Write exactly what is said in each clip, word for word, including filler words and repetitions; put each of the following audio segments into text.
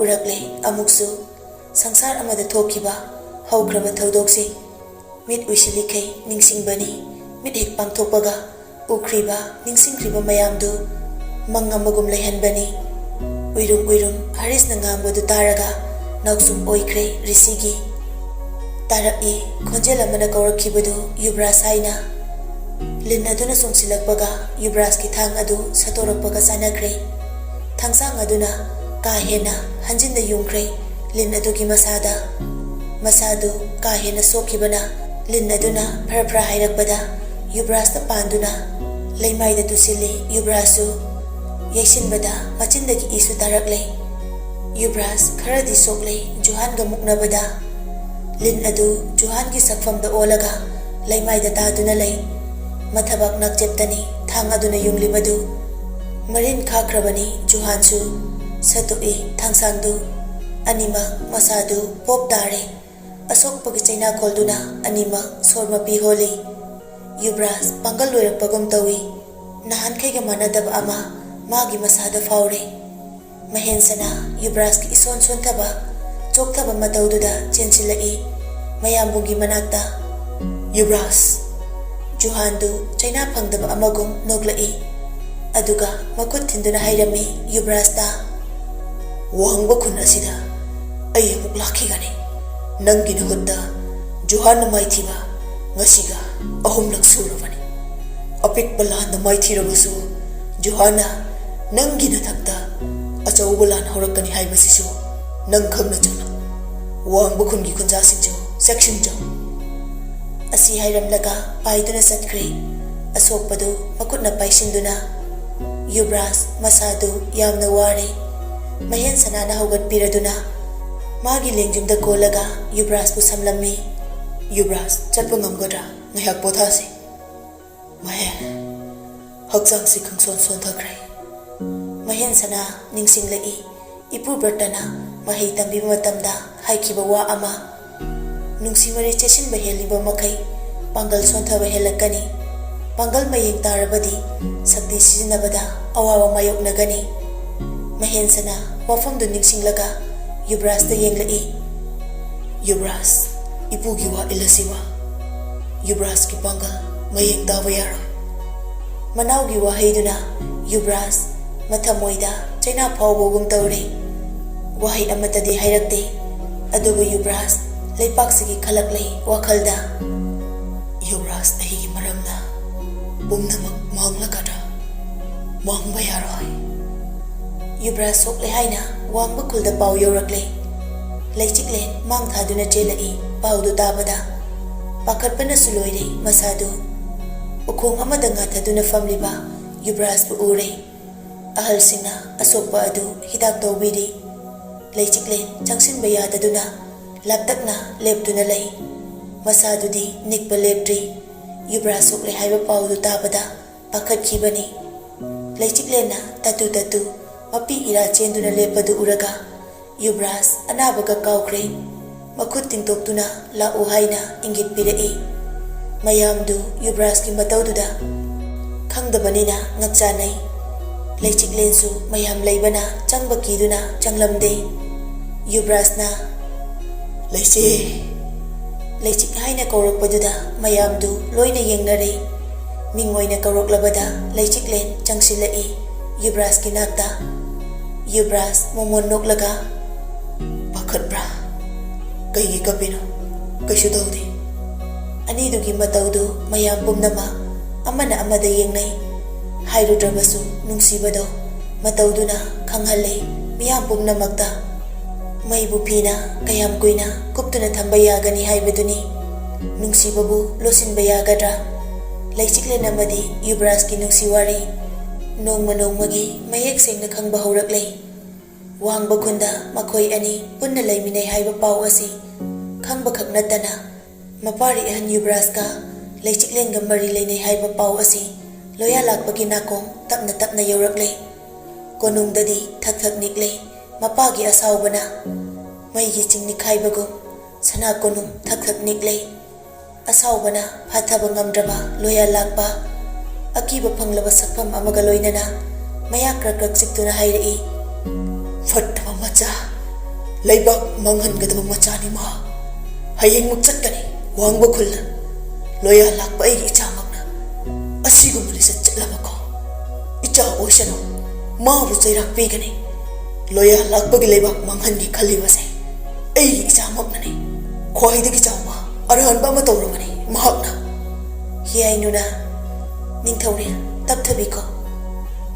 ꯎꯔꯛꯂꯦ꯫ ꯑꯃꯨꯛꯁꯨ ꯁꯪꯁꯥꯔ ꯑꯃꯗ ꯊꯣꯛꯈꯤꯕ ꯍꯧꯈ꯭ꯔꯕ ꯊꯧꯗꯣꯛꯁꯤꯡ ꯃꯤꯠ ꯎꯏꯁꯤꯜꯂꯤꯈꯩ ꯅꯤꯡꯁꯤꯡꯕꯅꯤ꯫ ꯃꯤꯠ ꯍꯦꯛ ꯄꯥꯡꯊꯣꯛꯄꯒ ꯎꯈ꯭ꯔꯤꯕ, ꯅꯤꯡꯁꯤꯡꯈ꯭ꯔꯤꯕ ꯃꯌꯥꯝꯗꯨ ꯃꯪ ꯑꯃꯒꯨꯝ ꯂꯩꯍꯟꯕꯅꯤ꯫ ꯎꯏꯔꯨꯝ ꯎꯏꯔꯨꯝ ꯍꯔꯤꯁꯅ ꯉꯥꯡꯕꯗꯨ ꯇꯥꯔꯒ ꯅꯥꯎꯁꯨꯝ ꯑꯣꯏꯈ꯭ꯔꯦ ꯔꯤꯁꯤꯒꯤ꯫ ꯇꯥꯔꯛꯏ꯫ ꯈꯣꯟꯖꯦꯜ ꯑꯃꯅ ꯀꯧꯔꯛꯈꯤꯕꯗꯨ ꯌꯨꯕ꯭ꯔꯥꯖ ꯍꯥꯏꯅ꯫ ꯂꯤꯟ ꯑꯗꯨꯅ ꯆꯣꯡꯁꯤꯜꯂꯛꯄꯒ ꯌꯨꯕ꯭ꯔꯥꯖꯀꯤ ꯊꯥꯡ ꯑꯗꯨ ꯁꯠꯇꯣꯔꯛꯄꯒ ꯆꯥꯟꯅꯈ꯭ꯔꯦ꯫ ꯊꯥꯡꯁꯥꯡ ꯑꯗꯨꯅ ꯀꯥ ꯍꯦꯟꯅ ꯍꯟꯖꯤꯟꯅ ꯌꯨꯡꯈ꯭ꯔꯦ ꯂꯤꯟ ꯑꯗꯨꯒꯤ ꯃꯁꯥꯗ꯫ ꯃꯁꯥꯗꯨ ꯀꯥ ꯍꯦꯟꯅ ꯁꯣꯛꯈꯤꯕꯅ ꯂꯤꯟ ꯑꯗꯨꯅ ꯐꯔ ꯐꯔ ꯍꯥꯏꯔꯛꯄꯗ ꯌꯨꯕ꯭ꯔꯥꯖꯇ ꯄꯥꯟꯗꯨꯅ ꯂꯩꯃꯥꯏꯗ ꯇꯨꯁꯤꯜꯂꯤ꯫ ꯌꯨꯕ꯭ꯔꯥꯖꯁꯨ ꯌꯩꯁꯤꯟꯕꯗ ꯃꯆꯤꯟꯗꯒꯤ ꯏꯁꯨ ꯇꯥꯔꯛꯂꯦ꯫ ꯌꯨꯕ꯭ꯔꯥꯖ ꯈꯔꯗꯤ ꯁꯣꯛꯂꯦ꯫ ꯖꯨꯍꯥꯟꯒ ꯃꯨꯛꯅꯕꯗ ꯂꯤꯟ ꯑꯗꯨ ꯖꯨꯍꯥꯟꯒꯤ ꯁꯛꯐꯝꯗ ꯑꯣꯜꯂꯒ ꯂꯩꯃꯥꯏꯗ ꯇꯥꯗꯨꯅ ꯂꯩ꯫ ꯃꯊꯕꯥꯛ ꯅꯥꯛꯆꯦꯞꯇꯅꯤ ꯊꯥꯡ ꯑꯗꯨꯅ ꯌꯨꯡꯂꯤꯕꯗꯨ꯫ ꯃꯔꯤꯟ ꯈꯥꯈ꯭ꯔꯕꯅꯤ ꯖꯨꯍꯥꯟꯁꯨ꯫ ꯁꯠꯇꯣꯛꯏ ꯊꯥꯡꯁꯥꯡꯗꯨ꯫ ꯑꯅꯤꯃꯛ ꯃꯁꯥꯗꯨ ꯄꯣꯞ ꯇꯥꯔꯦ꯫ ꯑꯁꯣꯛꯄꯒꯤ ꯆꯩꯅꯥꯈꯣꯜꯗꯨꯅ ꯑꯅꯤꯃꯛ ꯁꯣꯔ ꯃꯄꯤ ꯍꯣꯜꯂꯤ꯫ ꯌꯨꯕ꯭ꯔꯥꯖ ꯄꯥꯡꯒꯜ ꯂꯣꯏꯔꯛꯄꯒꯨꯝ ꯇꯧꯏ꯫ ꯅꯍꯥꯟꯈꯩꯒ ꯃꯥꯟꯅꯗꯕ ꯑꯃ ꯃꯥꯒꯤ ꯃꯁꯥꯗ ꯐꯥꯎꯔꯦ꯫ ꯃꯍꯦꯟꯁꯅ ꯌꯨꯕ꯭ꯔꯥꯖꯀꯤ ꯏꯁꯣꯟ ꯁꯣꯟꯊꯕ, ꯆꯣꯛꯊꯕ ꯃꯇꯧꯗꯨꯗ ꯆꯦꯟꯁꯤꯜꯂꯛꯏ꯫ ꯃꯌꯥꯝꯕꯨꯡꯒꯤ ꯃꯅꯥꯛꯇ, "ꯌꯨꯕ꯭ꯔꯥꯖ!" ꯖꯨꯍꯥꯟꯗꯨ ꯆꯩꯅꯥ ꯐꯪꯗꯕ ꯑꯃꯒꯨꯝ ꯅꯣꯛꯂꯛꯏ꯫ ꯑꯗꯨꯒ ꯃꯈꯨꯠ ꯊꯤꯟꯗꯨꯅ ꯍꯥꯏꯔꯝꯃꯤ ꯌꯨꯕ꯭ꯔꯥꯖꯇ, "ꯋꯥꯡꯕ ꯈꯨꯟ ꯑꯁꯤꯗ ꯑꯩ ꯑꯃꯨꯛ ꯂꯥꯛꯈꯤꯒꯅꯤ꯫ ꯅꯪꯒꯤ ꯅꯍꯨꯠꯇ ꯖꯨꯍꯥꯟꯅ ꯃꯥꯏꯊꯤꯕ ꯉꯁꯤꯒ ꯑꯍꯨꯝꯂꯛ ꯁꯨꯔꯕꯅꯤ꯫ ꯑꯄꯤꯛꯄ ꯂꯥꯟꯗ ꯃꯥꯏꯊꯤꯔꯕꯁꯨ ꯖꯨꯍꯥꯟꯅ ꯅꯪꯒꯤ ꯅꯊꯛꯇ ꯑꯆꯧꯕ ꯂꯥꯟ ꯍꯧꯔꯛꯀꯅꯤ ꯍꯥꯏꯕꯁꯤꯁꯨ ꯅꯪ ꯈꯪꯅ ꯆꯠꯂꯨ꯫ ꯋꯥꯡꯕ ꯈꯨꯟꯒꯤ ꯈꯨꯟꯖꯥꯁꯤꯡꯁꯨ ꯆꯦꯛꯁꯤꯟꯖꯧ꯫" ꯑꯁꯤ ꯍꯥꯏꯔꯝꯂꯒ ꯄꯥꯏꯗꯨꯅ ꯆꯠꯈ꯭ꯔꯦ꯫ ꯑꯁꯣꯛꯄꯗꯨ ꯃꯈꯨꯠꯅ ꯄꯥꯏꯁꯤꯟꯗꯨꯅ꯫ ꯌꯨꯕ꯭ꯔꯥꯖ ꯃꯁꯥꯗꯨ ꯌꯥꯝꯅ ꯋꯥꯔꯦ꯫ ꯃꯍꯦꯟ ꯁꯅꯥꯅ ꯍꯧꯒꯠꯄꯤꯔꯗꯨꯅ ꯃꯥꯒꯤ ꯂꯦꯡꯖꯨꯝꯗ ꯀꯣꯜꯂꯒ ꯌꯨꯕ꯭ꯔꯥꯖꯄꯨ ꯁꯝꯂꯝꯃꯤ꯫ "ꯌꯨꯕ꯭ꯔꯥꯖ, ꯆꯠꯄ ꯉꯝꯒꯗ꯭ꯔꯥ? ꯉꯥꯏꯍꯥꯛ ꯄꯣꯊꯥꯁꯤ꯫" "ꯃꯍꯦꯟ, ꯍꯛꯆꯥꯡꯁꯤ ꯈꯪꯁꯣꯟ ꯁꯣꯟꯊꯈ꯭ꯔꯦ꯫" ꯃꯍꯦꯟ ꯁꯅꯥ ꯅꯤꯡꯁꯤꯡꯂꯛꯏ꯫ ꯏꯄꯨ ꯕ꯭ꯔꯇꯅ ꯃꯍꯩ ꯇꯝꯕꯤꯕ ꯃꯇꯝꯗ ꯍꯥꯏꯈꯤꯕ ꯋꯥ ꯑꯃ, "ꯅꯨꯡꯁꯤ ꯃꯔꯤ ꯆꯦꯠꯁꯤꯟꯕ ꯍꯦꯜꯂꯤꯕ ꯃꯈꯩ ꯄꯥꯡꯒꯜ ꯁꯣꯟꯊꯕ ꯍꯦꯜꯂꯛꯀꯅꯤ꯫ ꯄꯥꯡꯒꯜ ꯃꯌꯦꯡ ꯇꯥꯔꯕꯗꯤ ꯁꯛꯇꯤ ꯁꯤꯖꯤꯟꯅꯕꯗ ꯑꯋꯥꯕ ꯃꯥꯌꯣꯛꯅꯒꯅꯤ꯫" ꯃꯍꯦꯟꯁꯅ ꯋꯥꯐꯝꯗꯨ ꯅꯤꯡꯁꯤꯡꯂꯒ ꯌꯨꯕ꯭ꯔꯥꯖꯇ ꯌꯦꯡꯂꯛꯏ꯫ "ꯌꯨꯕ꯭ꯔꯥꯖ, ꯏꯄꯨꯒꯤ ꯋꯥ ꯏꯜꯂꯁꯤꯕ꯫ ꯌꯨꯕ꯭ꯔꯥꯖꯀꯤ ꯄꯥꯡꯒꯜ ꯃꯌꯦꯡ ꯇꯥꯕ ꯌꯥꯔꯣꯏ꯫ ꯃꯅꯥꯎꯒꯤ ꯋꯥꯍꯩꯗꯨꯅ ꯌꯨꯕ꯭ꯔꯥꯖ ꯃꯊꯃꯣꯏꯗ ꯆꯩꯅꯥ ꯐꯥꯎꯕꯒꯨꯝ ꯇꯧꯔꯦ꯫ ꯋꯥꯍꯩ ꯑꯃꯠꯇꯗꯤ ꯍꯥꯏꯔꯛꯇꯦ, ꯑꯗꯨꯕꯨ ꯌꯨꯕ꯭ꯔꯥꯖ ꯂꯩꯄꯥꯛꯁꯤꯒꯤ ꯈꯜꯂꯛꯂꯦ ꯋꯥꯈꯜꯗ꯫ "ꯌꯨꯕ꯭ꯔꯥꯖ ꯑꯩꯒꯤ ꯃꯔꯝꯅ ꯄꯨꯝꯅꯃꯛ ꯃꯥꯡꯂꯒꯗ꯭ꯔꯥ? ꯃꯥꯡꯕ ꯌꯥꯔꯣꯏ꯫" ꯌꯨꯕ꯭ꯔꯥꯖ ꯁꯣꯛꯂꯦ ꯍꯥꯏꯅ ꯋꯥꯡꯕ ꯈꯨꯜꯗ ꯄꯥꯎ ꯌꯧꯔꯛꯂꯦ꯫ ꯂꯩꯆꯤꯛꯂꯦꯟ ꯃꯥꯡ ꯊꯥꯗꯨꯅ ꯆꯦꯜꯂꯛꯏ ꯄꯥꯎꯗꯨ ꯇꯥꯕꯗ꯫ ꯄꯥꯈꯠꯄꯅꯁꯨ ꯂꯣꯏꯔꯦ ꯃꯁꯥꯗꯨ꯫ ꯎꯈꯣꯡ ꯑꯃꯗ ꯉꯥꯊꯗꯨꯅ ꯐꯝꯂꯤꯕ ꯌꯨꯕ꯭ꯔꯥꯖꯄꯨ ꯎꯔꯦ꯫ ꯑꯍꯜꯁꯤꯡꯅ ꯑꯁꯣꯛꯄ ꯑꯗꯨ ꯍꯤꯗꯥꯛ ꯇꯧꯕꯤꯔꯤ꯫ ꯂꯩꯆꯤꯛꯂꯦꯟ ꯆꯪꯁꯤꯟꯕ ꯌꯥꯗꯗꯨꯅ ꯂꯥꯞꯇꯛꯅ ꯂꯦꯞꯇꯨꯅ ꯂꯩ꯫ ꯃꯁꯥꯗꯨꯗꯤ ꯅꯤꯛꯄ ꯂꯦꯞꯇ꯭ꯔꯤ꯫ ꯌꯨꯕ꯭ꯔꯥꯖ ꯁꯣꯛꯂꯦ ꯍꯥꯏꯕ ꯄꯥꯎꯗꯨ ꯇꯥꯕꯗ ꯄꯥꯈꯠꯈꯤꯕꯅꯤ꯫ ꯂꯩꯆꯤꯛꯂꯦꯟꯅ ꯇꯠꯇꯨ ꯇꯠꯇꯨ ꯃꯄꯤ ꯏꯔꯥ ꯆꯦꯟꯗꯨꯅ ꯂꯦꯞꯄꯗꯨ ꯎꯔꯒ ꯌꯨꯕ꯭ꯔꯥꯖ ꯑꯅꯥꯕꯒ ꯀꯥꯎꯈ꯭ꯔꯦ꯫ ꯃꯈꯨꯠ ꯇꯤꯡꯊꯣꯛꯇꯨꯅ ꯂꯥꯛꯎ ꯍꯥꯏꯅ ꯏꯪꯒꯤꯠ ꯄꯤꯔꯛꯏ꯫ ꯃꯌꯥꯝꯗꯨ ꯌꯨꯕ꯭ꯔꯥꯖꯀꯤ ꯃꯇꯧꯗꯨꯗ ꯈꯪꯗꯕꯅꯤꯅ ꯉꯛꯆꯥꯅꯩ꯫ ꯂꯩꯆꯤꯛꯂꯦꯟꯁꯨ ꯃꯌꯥꯝ ꯂꯩꯕꯅ ꯆꯪꯕ ꯀꯤꯗꯨꯅ ꯆꯪꯂꯝꯗꯦ꯫ ꯌꯨꯕ꯭ꯔꯥꯖꯅ, "ꯂꯩꯆꯦ!" ꯂꯩꯆꯤꯛ ꯍꯥꯏꯅ ꯀꯧꯔꯛꯄꯗꯨꯗ ꯃꯌꯥꯝꯗꯨ ꯂꯣꯏꯅ ꯌꯦꯡꯅꯔꯦ꯫ ꯃꯤꯡ ꯑꯣꯏꯅ ꯀꯧꯔꯛꯂꯕꯗ ꯂꯩꯆꯤꯛꯂꯦꯟ ꯆꯪꯁꯤꯜꯂꯛꯏ ꯌꯨꯕ꯭ꯔꯥꯖꯀꯤ ꯅꯥꯛꯇ꯫ ꯌꯨꯕ꯭ꯔꯥꯖ ꯃꯣꯃꯣꯟ ꯅꯣꯛꯂꯒ, "ꯄꯥꯈꯠꯄ꯭ꯔꯥ? ꯀꯩꯒꯤ ꯀꯞꯄꯤꯅꯣ? ꯀꯩꯁꯨ ꯇꯧꯗꯦ꯫" ꯑꯅꯤꯗꯨꯒꯤ ꯃꯇꯧꯗꯨ ꯃꯌꯥꯝ ꯄꯨꯝꯅꯃꯛ ꯑꯃꯅ ꯑꯃꯗ ꯌꯦꯡꯅꯩ꯫ ꯍꯥꯏꯔꯨꯗ꯭ꯔꯕꯁꯨ ꯅꯨꯡꯁꯤꯕꯗꯣ ꯃꯇꯧꯗꯨꯅ ꯈꯪꯍꯜꯂꯦ ꯃꯤꯌꯥꯝ ꯄꯨꯝꯅꯃꯛꯇ꯫ ꯃꯩꯕꯨ ꯐꯤꯅ ꯀꯌꯥꯝ ꯀꯨꯏꯅ ꯀꯨꯞꯇꯨꯅ ꯊꯝꯕ ꯌꯥꯒꯅꯤ ꯍꯥꯏꯕꯗꯨꯅꯤ꯫ ꯅꯨꯡꯁꯤꯕꯕꯨ ꯂꯣꯠꯁꯤꯟꯕ ꯌꯥꯒꯗ꯭ꯔꯥ? ꯂꯩꯆꯤꯛꯂꯦꯟ ꯑꯃꯗꯤ ꯌꯨꯕ꯭ꯔꯥꯖꯀꯤ ꯅꯨꯡꯁꯤ ꯋꯥꯔꯤ ꯅꯣꯡꯃ ꯅꯣꯡꯃꯒꯤ ꯃꯌꯦꯛ ꯁꯦꯡꯅ ꯈꯪꯕ ꯍꯧꯔꯛꯂꯦ꯫ ꯋꯥꯡꯕ ꯈꯨꯟꯗ ꯃꯈꯣꯏ ꯑꯅꯤ ꯄꯨꯟꯅ ꯂꯩꯃꯤꯟꯅꯩ ꯍꯥꯏꯕ ꯄꯥꯎ ꯑꯁꯤ ꯈꯪꯕꯈꯛ ꯅꯠꯇꯅ, ꯃꯄꯥꯔꯤ ꯑꯍꯟ ꯌꯨꯕ꯭ꯔꯥꯖꯀ ꯂꯩꯆꯤꯛꯂꯦꯟꯒ ꯃꯔꯤ ꯂꯩꯅꯩ ꯍꯥꯏꯕ ꯄꯥꯎ ꯑꯁꯤ ꯂꯣꯌꯥ ꯂꯥꯛꯄꯒꯤ ꯅꯥꯀꯣꯡ ꯇꯞꯅ ꯇꯞꯅ ꯌꯧꯔꯛꯂꯦ꯫ ꯀꯣꯅꯨꯡꯗꯗꯤ ꯊꯛ ꯊꯛ ꯅꯤꯛꯂꯦ ꯃꯄꯥꯒꯤ ꯑꯁꯥꯎꯕꯅ꯫ ꯃꯩꯒꯤ ꯆꯤꯡ ꯅꯤꯛꯈꯥꯏꯕꯒꯨꯝ ꯁꯅꯥ ꯀꯣꯅꯨꯡ ꯊꯛ ꯊꯛ ꯅꯤꯛꯂꯦ꯫ ꯑꯁꯥꯎꯕꯅ ꯐꯥꯊꯕ ꯉꯝꯗ꯭ꯔꯕ ꯂꯣꯌꯥ ꯂꯥꯛꯄ ꯑꯀꯤꯕ ꯐꯪꯂꯕ ꯁꯛꯐꯝ ꯑꯃꯒ ꯂꯣꯏꯅꯅ ꯃꯌꯥ ꯀ꯭ꯔꯛ ꯀ꯭ꯔꯛ ꯆꯤꯛꯇꯨꯅ ꯍꯥꯏꯔꯛꯏ, ꯐꯠꯇꯕ ꯃꯆꯥ, ꯂꯩꯕꯥꯛ ꯃꯥꯡꯍꯟꯒꯗꯕ ꯃꯆꯥꯅꯤ ꯃꯍꯥꯛ꯫ ꯍꯌꯦꯡꯃꯛ ꯆꯠꯀꯅꯤ ꯋꯥꯡꯕ ꯈꯨꯜꯗ꯫ ꯂꯣꯌꯥ ꯂꯥꯛꯄ ꯑꯩꯒꯤ ꯏꯆꯥꯃꯛꯅ ꯑꯁꯤꯒꯨꯝꯕ ꯂꯤꯆꯠ ꯆꯠꯂꯕꯀꯣ, ꯏꯆꯥ ꯑꯣꯏꯁꯅꯨ, ꯃꯥꯕꯨ ꯆꯩꯔꯥꯛ ꯄꯤꯒꯅꯤ꯫ ꯂꯣꯌꯥ ꯂꯥꯛꯄꯒꯤ ꯂꯩꯕꯥꯛ ꯃꯥꯡꯍꯟꯒꯦ ꯈꯜꯂꯤꯕꯁꯦ ꯑꯩꯒꯤ ꯏꯆꯥꯃꯛꯅꯅꯤ꯫ ꯈ꯭ꯋꯥꯏꯗꯒꯤ ꯆꯥꯎꯕ ꯑꯔꯥꯟꯕ ꯑꯃ ꯇꯧꯔꯕꯅꯤ ꯃꯍꯥꯛꯅ꯫ ꯍꯤꯌꯥꯏꯅꯨꯅ, "ꯅꯤꯡꯊꯧꯔꯦꯜ, ꯇꯞꯊꯕꯤꯈꯣ꯫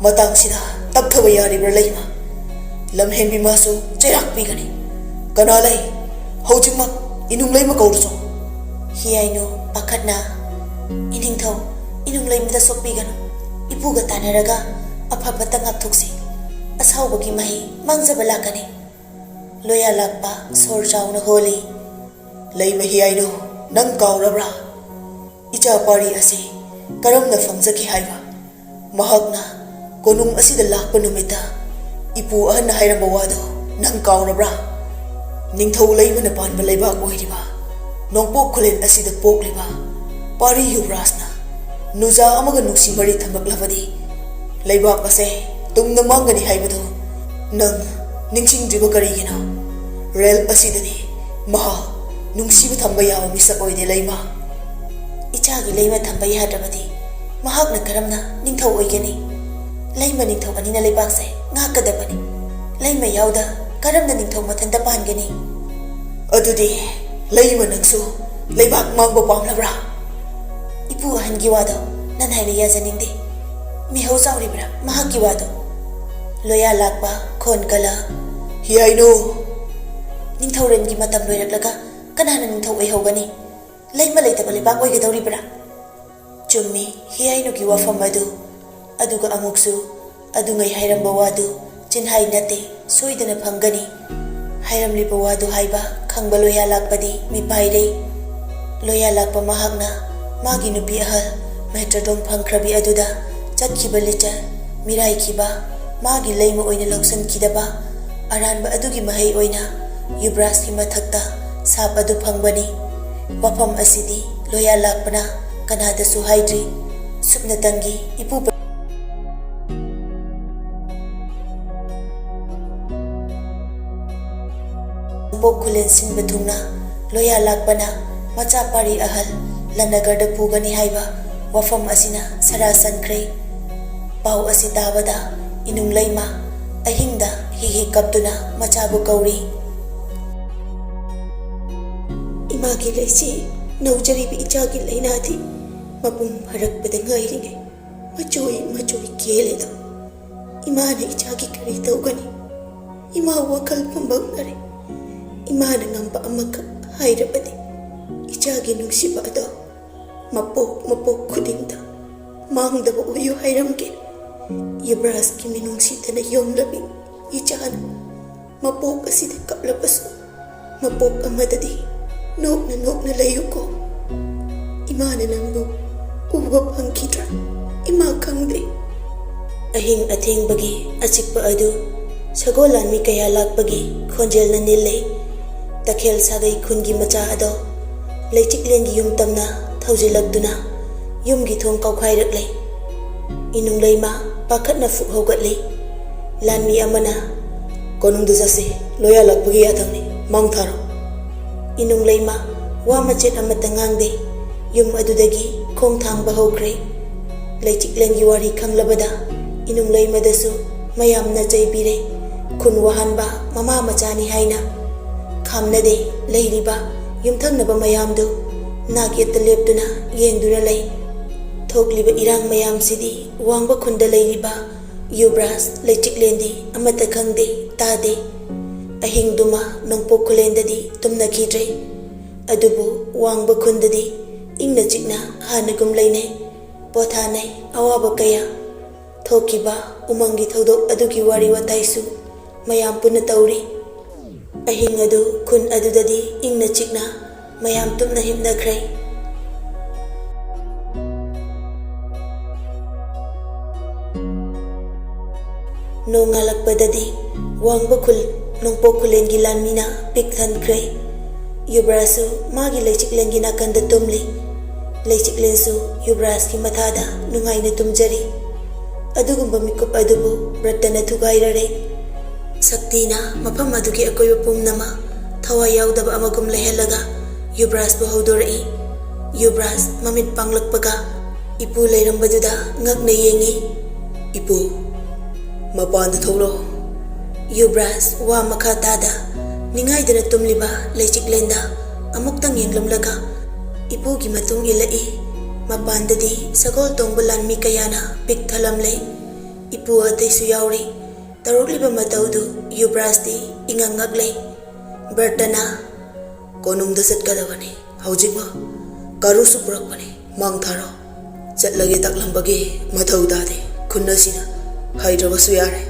ꯃꯇꯥꯡꯁꯤꯗ ꯇꯞꯊꯕ ꯌꯥꯔꯤꯕ꯭ꯔꯥ ꯂꯩꯃ? ꯂꯝꯍꯦꯟꯕꯤ ꯃꯥꯁꯨ ꯆꯩꯔꯥꯛ ꯄꯤꯒꯅꯤ꯫ ꯀꯅꯥ ꯂꯩ? ꯍꯧꯖꯤꯛꯃꯛ ꯏꯅꯨꯡ ꯂꯩꯃ ꯀꯧꯔꯨꯆꯣ꯫" ꯍꯤꯌꯥꯏꯅꯨ ꯄꯥꯈꯠꯅ, "ꯏꯅꯤꯡꯊꯧ, ꯏꯅꯨꯡ ꯂꯩꯃꯗ ꯁꯣꯛꯄꯤꯒꯅꯨ꯫ ꯏꯄꯨꯒ ꯇꯥꯟꯅꯔꯒ ꯑꯐ ꯐꯠꯇ ꯉꯥꯛꯊꯣꯛꯁꯤ꯫ ꯑꯁꯥꯎꯕꯒꯤ ꯃꯍꯩ ꯃꯥꯡꯖꯕ ꯂꯥꯛꯀꯅꯤ꯫" ꯂꯣꯌꯥ ꯂꯥꯛꯄ ꯁꯣꯔ ꯆꯥꯎꯅ ꯍꯣꯜꯂꯤ꯫ "ꯂꯩꯃ ꯍꯤꯌꯥꯏꯅꯨ, ꯅꯪ ꯀꯥꯎꯔꯕ꯭ꯔꯥ? ꯏꯆꯥ ꯄꯥꯔꯤ ꯑꯁꯤ ꯀꯔꯝꯅ ꯐꯪꯖꯈꯤ ꯍꯥꯏꯕ? ꯃꯍꯥꯛꯅ ꯀꯣꯅꯨꯡ ꯑꯁꯤꯗ ꯂꯥꯛꯄ ꯅꯨꯃꯤꯠꯇ ꯏꯄꯨ ꯑꯍꯟꯅ ꯍꯥꯏꯔꯝꯕ ꯋꯥꯗꯣ ꯅꯪ ꯀꯥꯎꯔꯕ꯭ꯔꯥ? ꯅꯤꯡꯊꯧ ꯂꯩꯃꯅ ꯄꯥꯟꯕ ꯂꯩꯕꯥꯛ ꯑꯣꯏꯔꯤꯕ ꯅꯣꯡꯄꯣꯛ ꯈꯨꯂꯦꯟ ꯑꯁꯤꯗ ꯄꯣꯛꯂꯤꯕ ꯄꯥꯔꯤ ꯌꯨꯕꯔꯥꯖꯅ ꯅꯨꯖꯥ ꯑꯃꯒ ꯅꯨꯡꯁꯤ ꯃꯔꯤ ꯊꯝꯂꯛꯂꯕꯗꯤ ꯂꯩꯕꯥꯛ ꯑꯁꯦ ꯇꯨꯝꯅ ꯃꯥꯡꯒꯅꯤ ꯍꯥꯏꯕꯗꯨ ꯅꯪ ꯅꯤꯡꯁꯤꯡꯗ꯭ꯔꯤꯕ ꯀꯔꯤꯒꯤꯅꯣ? ꯔꯦꯜ ꯑꯁꯤꯗꯗꯤ ꯃꯍꯥꯛ ꯅꯨꯡꯁꯤꯕ ꯊꯝꯕ ꯌꯥꯕ ꯃꯤꯁꯛ ꯑꯣꯏꯗꯦ ꯂꯩꯃ꯫ ꯏꯆꯥꯒꯤ ꯂꯩꯃ ꯊꯝꯕ ꯌꯥꯗ꯭ꯔꯕꯗꯤ ꯃꯍꯥꯛꯅ ꯀꯔꯝꯅ ꯅꯤꯡꯊꯧ ꯑꯣꯏꯒꯅꯤ? ꯂꯩꯃ ꯅꯤꯡꯊꯧ ꯑꯅꯤꯅ ꯂꯩꯕꯥꯛꯁꯦ ꯉꯥꯛꯀꯗꯕꯅꯤ꯫ ꯂꯩꯃ ꯌꯥꯎꯗ ꯀꯔꯝꯅ ꯅꯤꯡꯊꯧ ꯃꯊꯟꯇ ꯄꯥꯟꯒꯅꯤ?" "ꯑꯗꯨꯗꯤ ꯂꯩꯃ ꯅꯪꯁꯨ ꯂꯩꯕꯥꯛ ꯃꯥꯡꯕ ꯄꯥꯝꯂꯕ꯭ꯔꯥ?" "ꯏꯄꯨ ꯑꯍꯟꯒꯤ ꯋꯥꯗꯣ ꯅꯟ ꯍꯥꯏꯅ ꯌꯥꯖꯅꯤꯡꯗꯦ꯫ ꯃꯤꯍꯧ ꯆꯥꯎꯔꯤꯕ꯭ꯔꯥ ꯃꯍꯥꯛꯀꯤ ꯋꯥꯗꯣ?" ꯂꯣꯌꯥ ꯂꯥꯛꯄ ꯈꯣꯟ ꯀꯜꯂ, "ꯍꯤꯌꯥꯏꯅꯨ, ꯅꯤꯡꯊꯧꯔꯦꯜꯒꯤ ꯃꯇꯝ ꯂꯣꯏꯔꯛꯂꯒ ꯀꯅꯥꯅ ꯅꯤꯡꯊꯧ ꯑꯣꯏꯍꯧꯒꯅꯤ? ꯂꯩꯃ ꯂꯩꯇꯕ ꯂꯩꯕꯥꯛ ꯑꯣꯏꯒꯗꯧꯔꯤꯕ꯭ꯔꯥ?" ꯆꯨꯝꯃꯤ ꯍꯤꯌꯥꯏꯅꯨꯒꯤ ꯋꯥꯐꯝ ꯑꯗꯨ꯫ ꯑꯗꯨꯒ ꯑꯃꯨꯛꯁꯨ ꯑꯗꯨꯉꯩ ꯍꯥꯏꯔꯝꯕ ꯋꯥꯗꯨ ꯆꯤꯟꯍꯥꯏ ꯅꯠꯇꯦ, ꯁꯣꯏꯗꯅ ꯐꯪꯒꯅꯤ꯫ ꯍꯥꯏꯔꯝꯂꯤꯕ ꯋꯥꯗꯨ ꯍꯥꯏꯕ ꯈꯪꯕ ꯂꯣꯌꯥ ꯂꯥꯛꯄꯗꯤ ꯃꯤꯄꯥꯏꯔꯦ꯫ ꯂꯣꯌꯥ ꯂꯥꯛꯄ ꯃꯍꯥꯛꯅ ꯃꯥꯒꯤ ꯅꯨꯄꯤ ꯑꯍꯜ ꯃꯦꯇ꯭ꯔꯗꯣꯝ ꯐꯪꯈ꯭ꯔꯕꯤ ꯑꯗꯨꯗ ꯆꯠꯈꯤꯕ ꯂꯤꯆꯠ, ꯃꯤꯔꯥꯏꯈꯤꯕ, ꯃꯥꯒꯤ ꯂꯩꯃ ꯑꯣꯏꯅ ꯂꯧꯁꯤꯟꯈꯤꯗꯕ ꯑꯔꯥꯟꯕ ꯑꯗꯨꯒꯤ ꯃꯍꯩ ꯑꯣꯏꯅ ꯌꯨꯕꯔꯥꯖꯀꯤ ꯃꯊꯛꯇ ꯁꯥꯞ ꯑꯗꯨ ꯐꯪꯕꯅꯤ꯫ ꯋꯥꯐꯝ ꯑꯁꯤꯗꯤ ꯂꯣꯌꯥ ꯂꯥꯛꯄꯅ ꯀꯅꯥꯗꯁꯨ ꯍꯥꯏꯗ꯭ꯔꯤ꯫ ꯁꯨꯞꯅꯇꯪꯒꯤ ꯏꯄꯨ ꯈꯨꯂꯦꯟ ꯁꯤꯟꯕ ꯊꯨꯡꯅ ꯂꯣꯌꯥ ꯂꯥꯛꯄꯅ ꯃꯆꯥ ꯄꯥꯔꯤ ꯑꯍꯜ ꯂꯅꯒꯔꯗ ꯄꯨꯒꯅꯤ ꯍꯥꯏꯕ ꯋꯥꯐꯝ ꯑꯁꯤꯅ ꯁꯔꯥ ꯁꯟꯈ꯭ꯔꯦ꯫ ꯄꯥꯎ ꯑꯁꯤ ꯇꯥꯕꯗ ꯏꯅꯨꯡ ꯂꯩꯃ ꯑꯍꯤꯡꯗ ꯍꯤ ꯍꯤ ꯀꯞꯇꯨꯅ ꯃꯆꯥꯕꯨ ꯀꯧꯔꯤ꯫ ꯏꯃꯥꯒꯤ ꯂꯩꯆꯤ ꯅꯧꯖꯔꯤꯕ ꯏꯆꯥꯒꯤ ꯂꯥꯏꯅꯥꯗꯤ ꯃꯄꯨꯡ ꯐꯥꯔꯛꯄꯗ ꯉꯥꯏꯔꯤꯉꯩ ꯃꯆꯣꯏ ꯃꯆꯣꯏ ꯀꯦꯜꯂꯦꯗꯣ꯫ ꯏꯃꯥꯅ ꯏꯆꯥꯒꯤ ꯀꯔꯤ ꯇꯧꯒꯅꯤ? ꯏꯃꯥ ꯋꯥꯈꯜ ꯄꯨꯝꯕꯪꯅꯔꯦ꯫ ꯏꯃꯥꯅ ꯉꯝꯕ ꯑꯃꯈꯛ ꯍꯥꯏꯔꯕꯗꯤ ꯏꯆꯥꯒꯤ ꯅꯨꯡꯁꯤꯕ ꯑꯗꯣ ꯃꯄꯣꯛ ꯃꯄꯣꯛ ꯈꯨꯗꯤꯡꯗ ꯃꯥꯡꯗꯕ ꯑꯣꯏꯌꯨ ꯍꯥꯏꯔꯝꯒꯦ꯫ ꯌꯨꯕꯔꯥꯖꯀꯤ ꯃꯤꯅꯨꯡꯁꯤꯗꯅ ꯌꯣꯝꯂꯕꯤ ꯏꯆꯥꯅ ꯃꯄꯣꯛ ꯑꯁꯤꯗ ꯀꯞꯂꯕꯁꯨ ꯃꯄꯣꯛ ꯑꯃꯗꯗꯤ ꯅꯣꯛꯅ ꯅꯣꯛꯅ ꯂꯩꯌꯨꯀꯣ꯫ ꯏꯃꯥꯅ ꯅꯪꯕꯨ ꯎꯕ ꯐꯪꯈꯤꯗ꯭ꯔꯥ? ꯏꯃꯥ ꯈꯪꯗꯦ꯫ ꯑꯍꯤꯡ ꯑꯊꯦꯡꯕꯒꯤ ꯑꯆꯤꯛꯄ ꯑꯗꯨ ꯁꯒꯣꯜ ꯂꯥꯟꯃꯤ ꯀꯌꯥ ꯂꯥꯛꯄꯒꯤ ꯈꯣꯟꯖꯦꯜꯅ ꯅꯤꯜꯂꯦ꯫ ꯇꯈꯦꯜ ꯁꯥꯒꯩ ꯈꯨꯟꯒꯤ ꯃꯆꯥ ꯑꯗꯣ ꯂꯩꯆꯤꯛꯂꯦꯟꯒꯤ ꯌꯨꯝ ꯇꯝꯅ ꯊꯧꯖꯤꯜꯂꯛꯇꯨꯅ ꯌꯨꯝꯒꯤ ꯊꯣꯡ ꯀꯥꯎꯈꯥꯏꯔꯛꯂꯦ꯫ ꯏꯅꯨꯡ ꯂꯩꯃ ꯄꯥꯈꯠꯅ ꯐꯨꯛ ꯍꯧꯒꯠꯂꯤ꯫ ꯂꯥꯟꯃꯤ ꯑꯃꯅ, "ꯀꯣꯅꯨꯡꯗ ꯆꯠꯁꯤ, ꯂꯣꯌꯥ ꯂꯥꯛꯄꯒꯤ ꯌꯥꯊꯪꯅꯤ, ꯃꯥꯡ ꯊꯥꯔꯣ꯫" ꯏꯅꯨꯡ ꯂꯩꯃ ꯋꯥ ꯃꯆꯦꯠ ꯑꯃꯠꯇ ꯉꯥꯡꯗꯦ꯫ ꯌꯨꯝ ꯑꯗꯨꯗꯒꯤ ꯈꯣꯡ ꯊꯥꯡꯕ ꯍꯧꯈ꯭ꯔꯦ꯫ ꯂꯩꯆꯤꯛꯂꯦꯟꯒꯤ ꯋꯥꯔꯤ ꯈꯪꯂꯕꯗ ꯏꯅꯨꯡ ꯂꯩꯃꯗꯁꯨ ꯃꯌꯥꯝꯅ ꯆꯩꯕꯤꯔꯦ꯫ ꯈꯨꯟ ꯋꯥꯍꯟꯕ ꯃꯃꯥ ꯃꯆꯥꯅꯤ ꯍꯥꯏꯅ ꯈꯥꯝꯅꯗꯦ꯫ ꯂꯩꯔꯤꯕ ꯌꯨꯝꯊꯪꯅꯕ ꯃꯌꯥꯝꯗꯨ ꯅꯥꯛ ꯌꯦꯠꯇ ꯂꯦꯞꯇꯨꯅ ꯌꯦꯡꯗꯨꯅ ꯂꯩ꯫ ꯊꯣꯛꯂꯤꯕ ꯏꯔꯥꯡ ꯃꯌꯥꯝꯁꯤꯗꯤ ꯋꯥꯡꯕ ꯈꯨꯟꯗ ꯂꯩꯔꯤꯕ ꯌꯨꯕ꯭ꯔꯥꯖ ꯂꯩꯆꯤꯛꯂꯦꯟꯗꯤ ꯑꯃꯠꯇ ꯈꯪꯗꯦ, ꯇꯥꯗꯦ꯫ ꯑꯍꯤꯡꯗꯨꯃ ꯅꯣꯡꯄꯣꯛ ꯈꯨꯂꯦꯟꯗꯗꯤ ꯇꯨꯝꯅꯈꯤꯗ꯭ꯔꯦ꯫ ꯑꯗꯨꯕꯨ ꯋꯥꯡꯕ ꯈꯨꯟꯗꯗꯤ ꯏꯪꯅ ꯆꯤꯛꯅ ꯍꯥꯟꯅꯒꯨꯝ ꯂꯩꯅꯩ꯫ ꯄꯣꯊꯥꯅꯩ ꯑꯋꯥꯕ ꯀꯌꯥ꯫ ꯊꯣꯛꯈꯤꯕ ꯎꯃꯪꯒꯤ ꯊꯧꯗꯣꯛ ꯑꯗꯨꯒꯤ ꯋꯥꯔꯤ ꯋꯥꯇꯥꯏꯁꯨ ꯃꯌꯥꯝ ꯄꯨꯟꯅ ꯇꯧꯔꯤ꯫ ꯑꯍꯤꯡ ꯑꯗꯨ ꯈꯨꯟ ꯑꯗꯨꯗꯗꯤ ꯏꯪꯅ ꯆꯤꯛꯅ ꯃꯌꯥꯝ ꯇꯨꯝꯅ ꯍꯤꯞꯅꯈ꯭ꯔꯦ꯫ ꯅꯣꯡꯉꯥꯜꯂꯛꯄꯗꯗꯤ ꯋꯥꯡꯕ ꯈꯨꯜ ꯅꯣꯡꯄꯣꯛ ꯈꯨꯂꯦꯟꯒꯤ ꯂꯥꯟꯃꯤꯅ ꯄꯤꯛ ꯊꯟꯈ꯭ꯔꯦ꯫ ꯌꯨꯕ꯭ꯔꯥꯖꯁꯨ ꯃꯥꯒꯤ ꯂꯩꯆꯤꯛꯂꯦꯟꯒꯤ ꯅꯥꯀꯟꯗ ꯇꯨꯝꯂꯤ꯫ ꯂꯩꯆꯤꯛꯂꯦꯟꯁꯨ ꯌꯨꯕ꯭ꯔꯥꯖꯀꯤ ꯃꯊꯥꯗ ꯅꯨꯡꯉꯥꯏꯅ ꯇꯨꯝꯖꯔꯤ꯫ ꯑꯗꯨꯒꯨꯝꯕ ꯃꯤꯀꯨꯞ ꯑꯗꯨꯕꯨ ꯕ꯭ꯔꯠꯇꯅ ꯊꯨꯒꯥꯏꯔꯔꯦ꯫ ꯁꯛꯇꯤꯅ ꯃꯐꯝ ꯑꯗꯨꯒꯤ ꯑꯀꯣꯏꯕ ꯄꯨꯝꯅꯃꯛ ꯊꯋꯥꯏ ꯌꯥꯎꯗꯕ ꯑꯃꯒꯨꯝ ꯂꯩꯍꯜꯂꯒ ꯌꯨꯕ꯭ꯔꯥꯖꯄꯨ ꯍꯧꯗꯣꯔꯛꯏ꯫ ꯌꯨꯕ꯭ꯔꯥꯖ ꯃꯃꯤꯠ ꯄꯥꯡꯂꯛꯄꯒ ꯏꯄꯨ ꯂꯩꯔꯝꯕꯗꯨꯗ ꯉꯛꯅ ꯌꯦꯡꯏ꯫ "ꯏꯄꯨ, ꯃꯄꯥꯟꯗ ꯊꯣꯛꯂꯛꯑꯣ꯫" ꯌꯨꯕ꯭ꯔꯥꯖ ꯋꯥ ꯃꯈꯥ ꯇꯥꯗ ꯅꯤꯡꯉꯥꯏꯗꯅ ꯇꯨꯝꯂꯤꯕ ꯂꯩꯆꯤꯛꯂꯦꯟꯗ ꯑꯃꯨꯛꯇꯪ ꯌꯦꯡꯂꯝꯂꯒ ꯏꯄꯨꯒꯤ ꯃꯇꯨꯡ ꯏꯜꯂꯛꯏ꯫ ꯃꯄꯥꯟꯗꯗꯤ ꯁꯒꯣꯜ ꯇꯣꯡꯕ ꯂꯥꯟꯃꯤ ꯀꯌꯥꯅ ꯄꯤꯛ ꯊꯜꯂꯝꯂꯦ꯫ ꯏꯄꯨ ꯑꯇꯩꯁꯨ ꯌꯥꯎꯔꯤ꯫ ꯇꯧꯔꯛꯂꯤꯕ ꯃꯇꯧꯗꯨ ꯌꯨꯕ꯭ꯔꯥꯖꯇꯤ ꯏꯉꯛ ꯉꯛꯂꯦ꯫ ꯕ꯭ꯔꯇꯅ, "ꯀꯣꯅꯨꯡꯗ ꯆꯠꯀꯗꯕꯅꯤ ꯍꯧꯖꯤꯛꯃꯛ꯫ ꯀꯥꯔꯨꯁꯨ ꯄꯨꯔꯛꯄꯅꯤ, ꯃꯥꯡ ꯊꯥꯔꯣ꯫" "ꯆꯠꯂꯒꯦ ꯇꯥꯛꯂꯝꯕꯒꯤ ꯃꯊꯧ ꯇꯥꯗꯦ, ꯈꯨꯟ ꯑꯁꯤꯗ ꯍꯥꯏꯗ꯭ꯔꯕꯁꯨ ꯌꯥꯔꯦ꯫"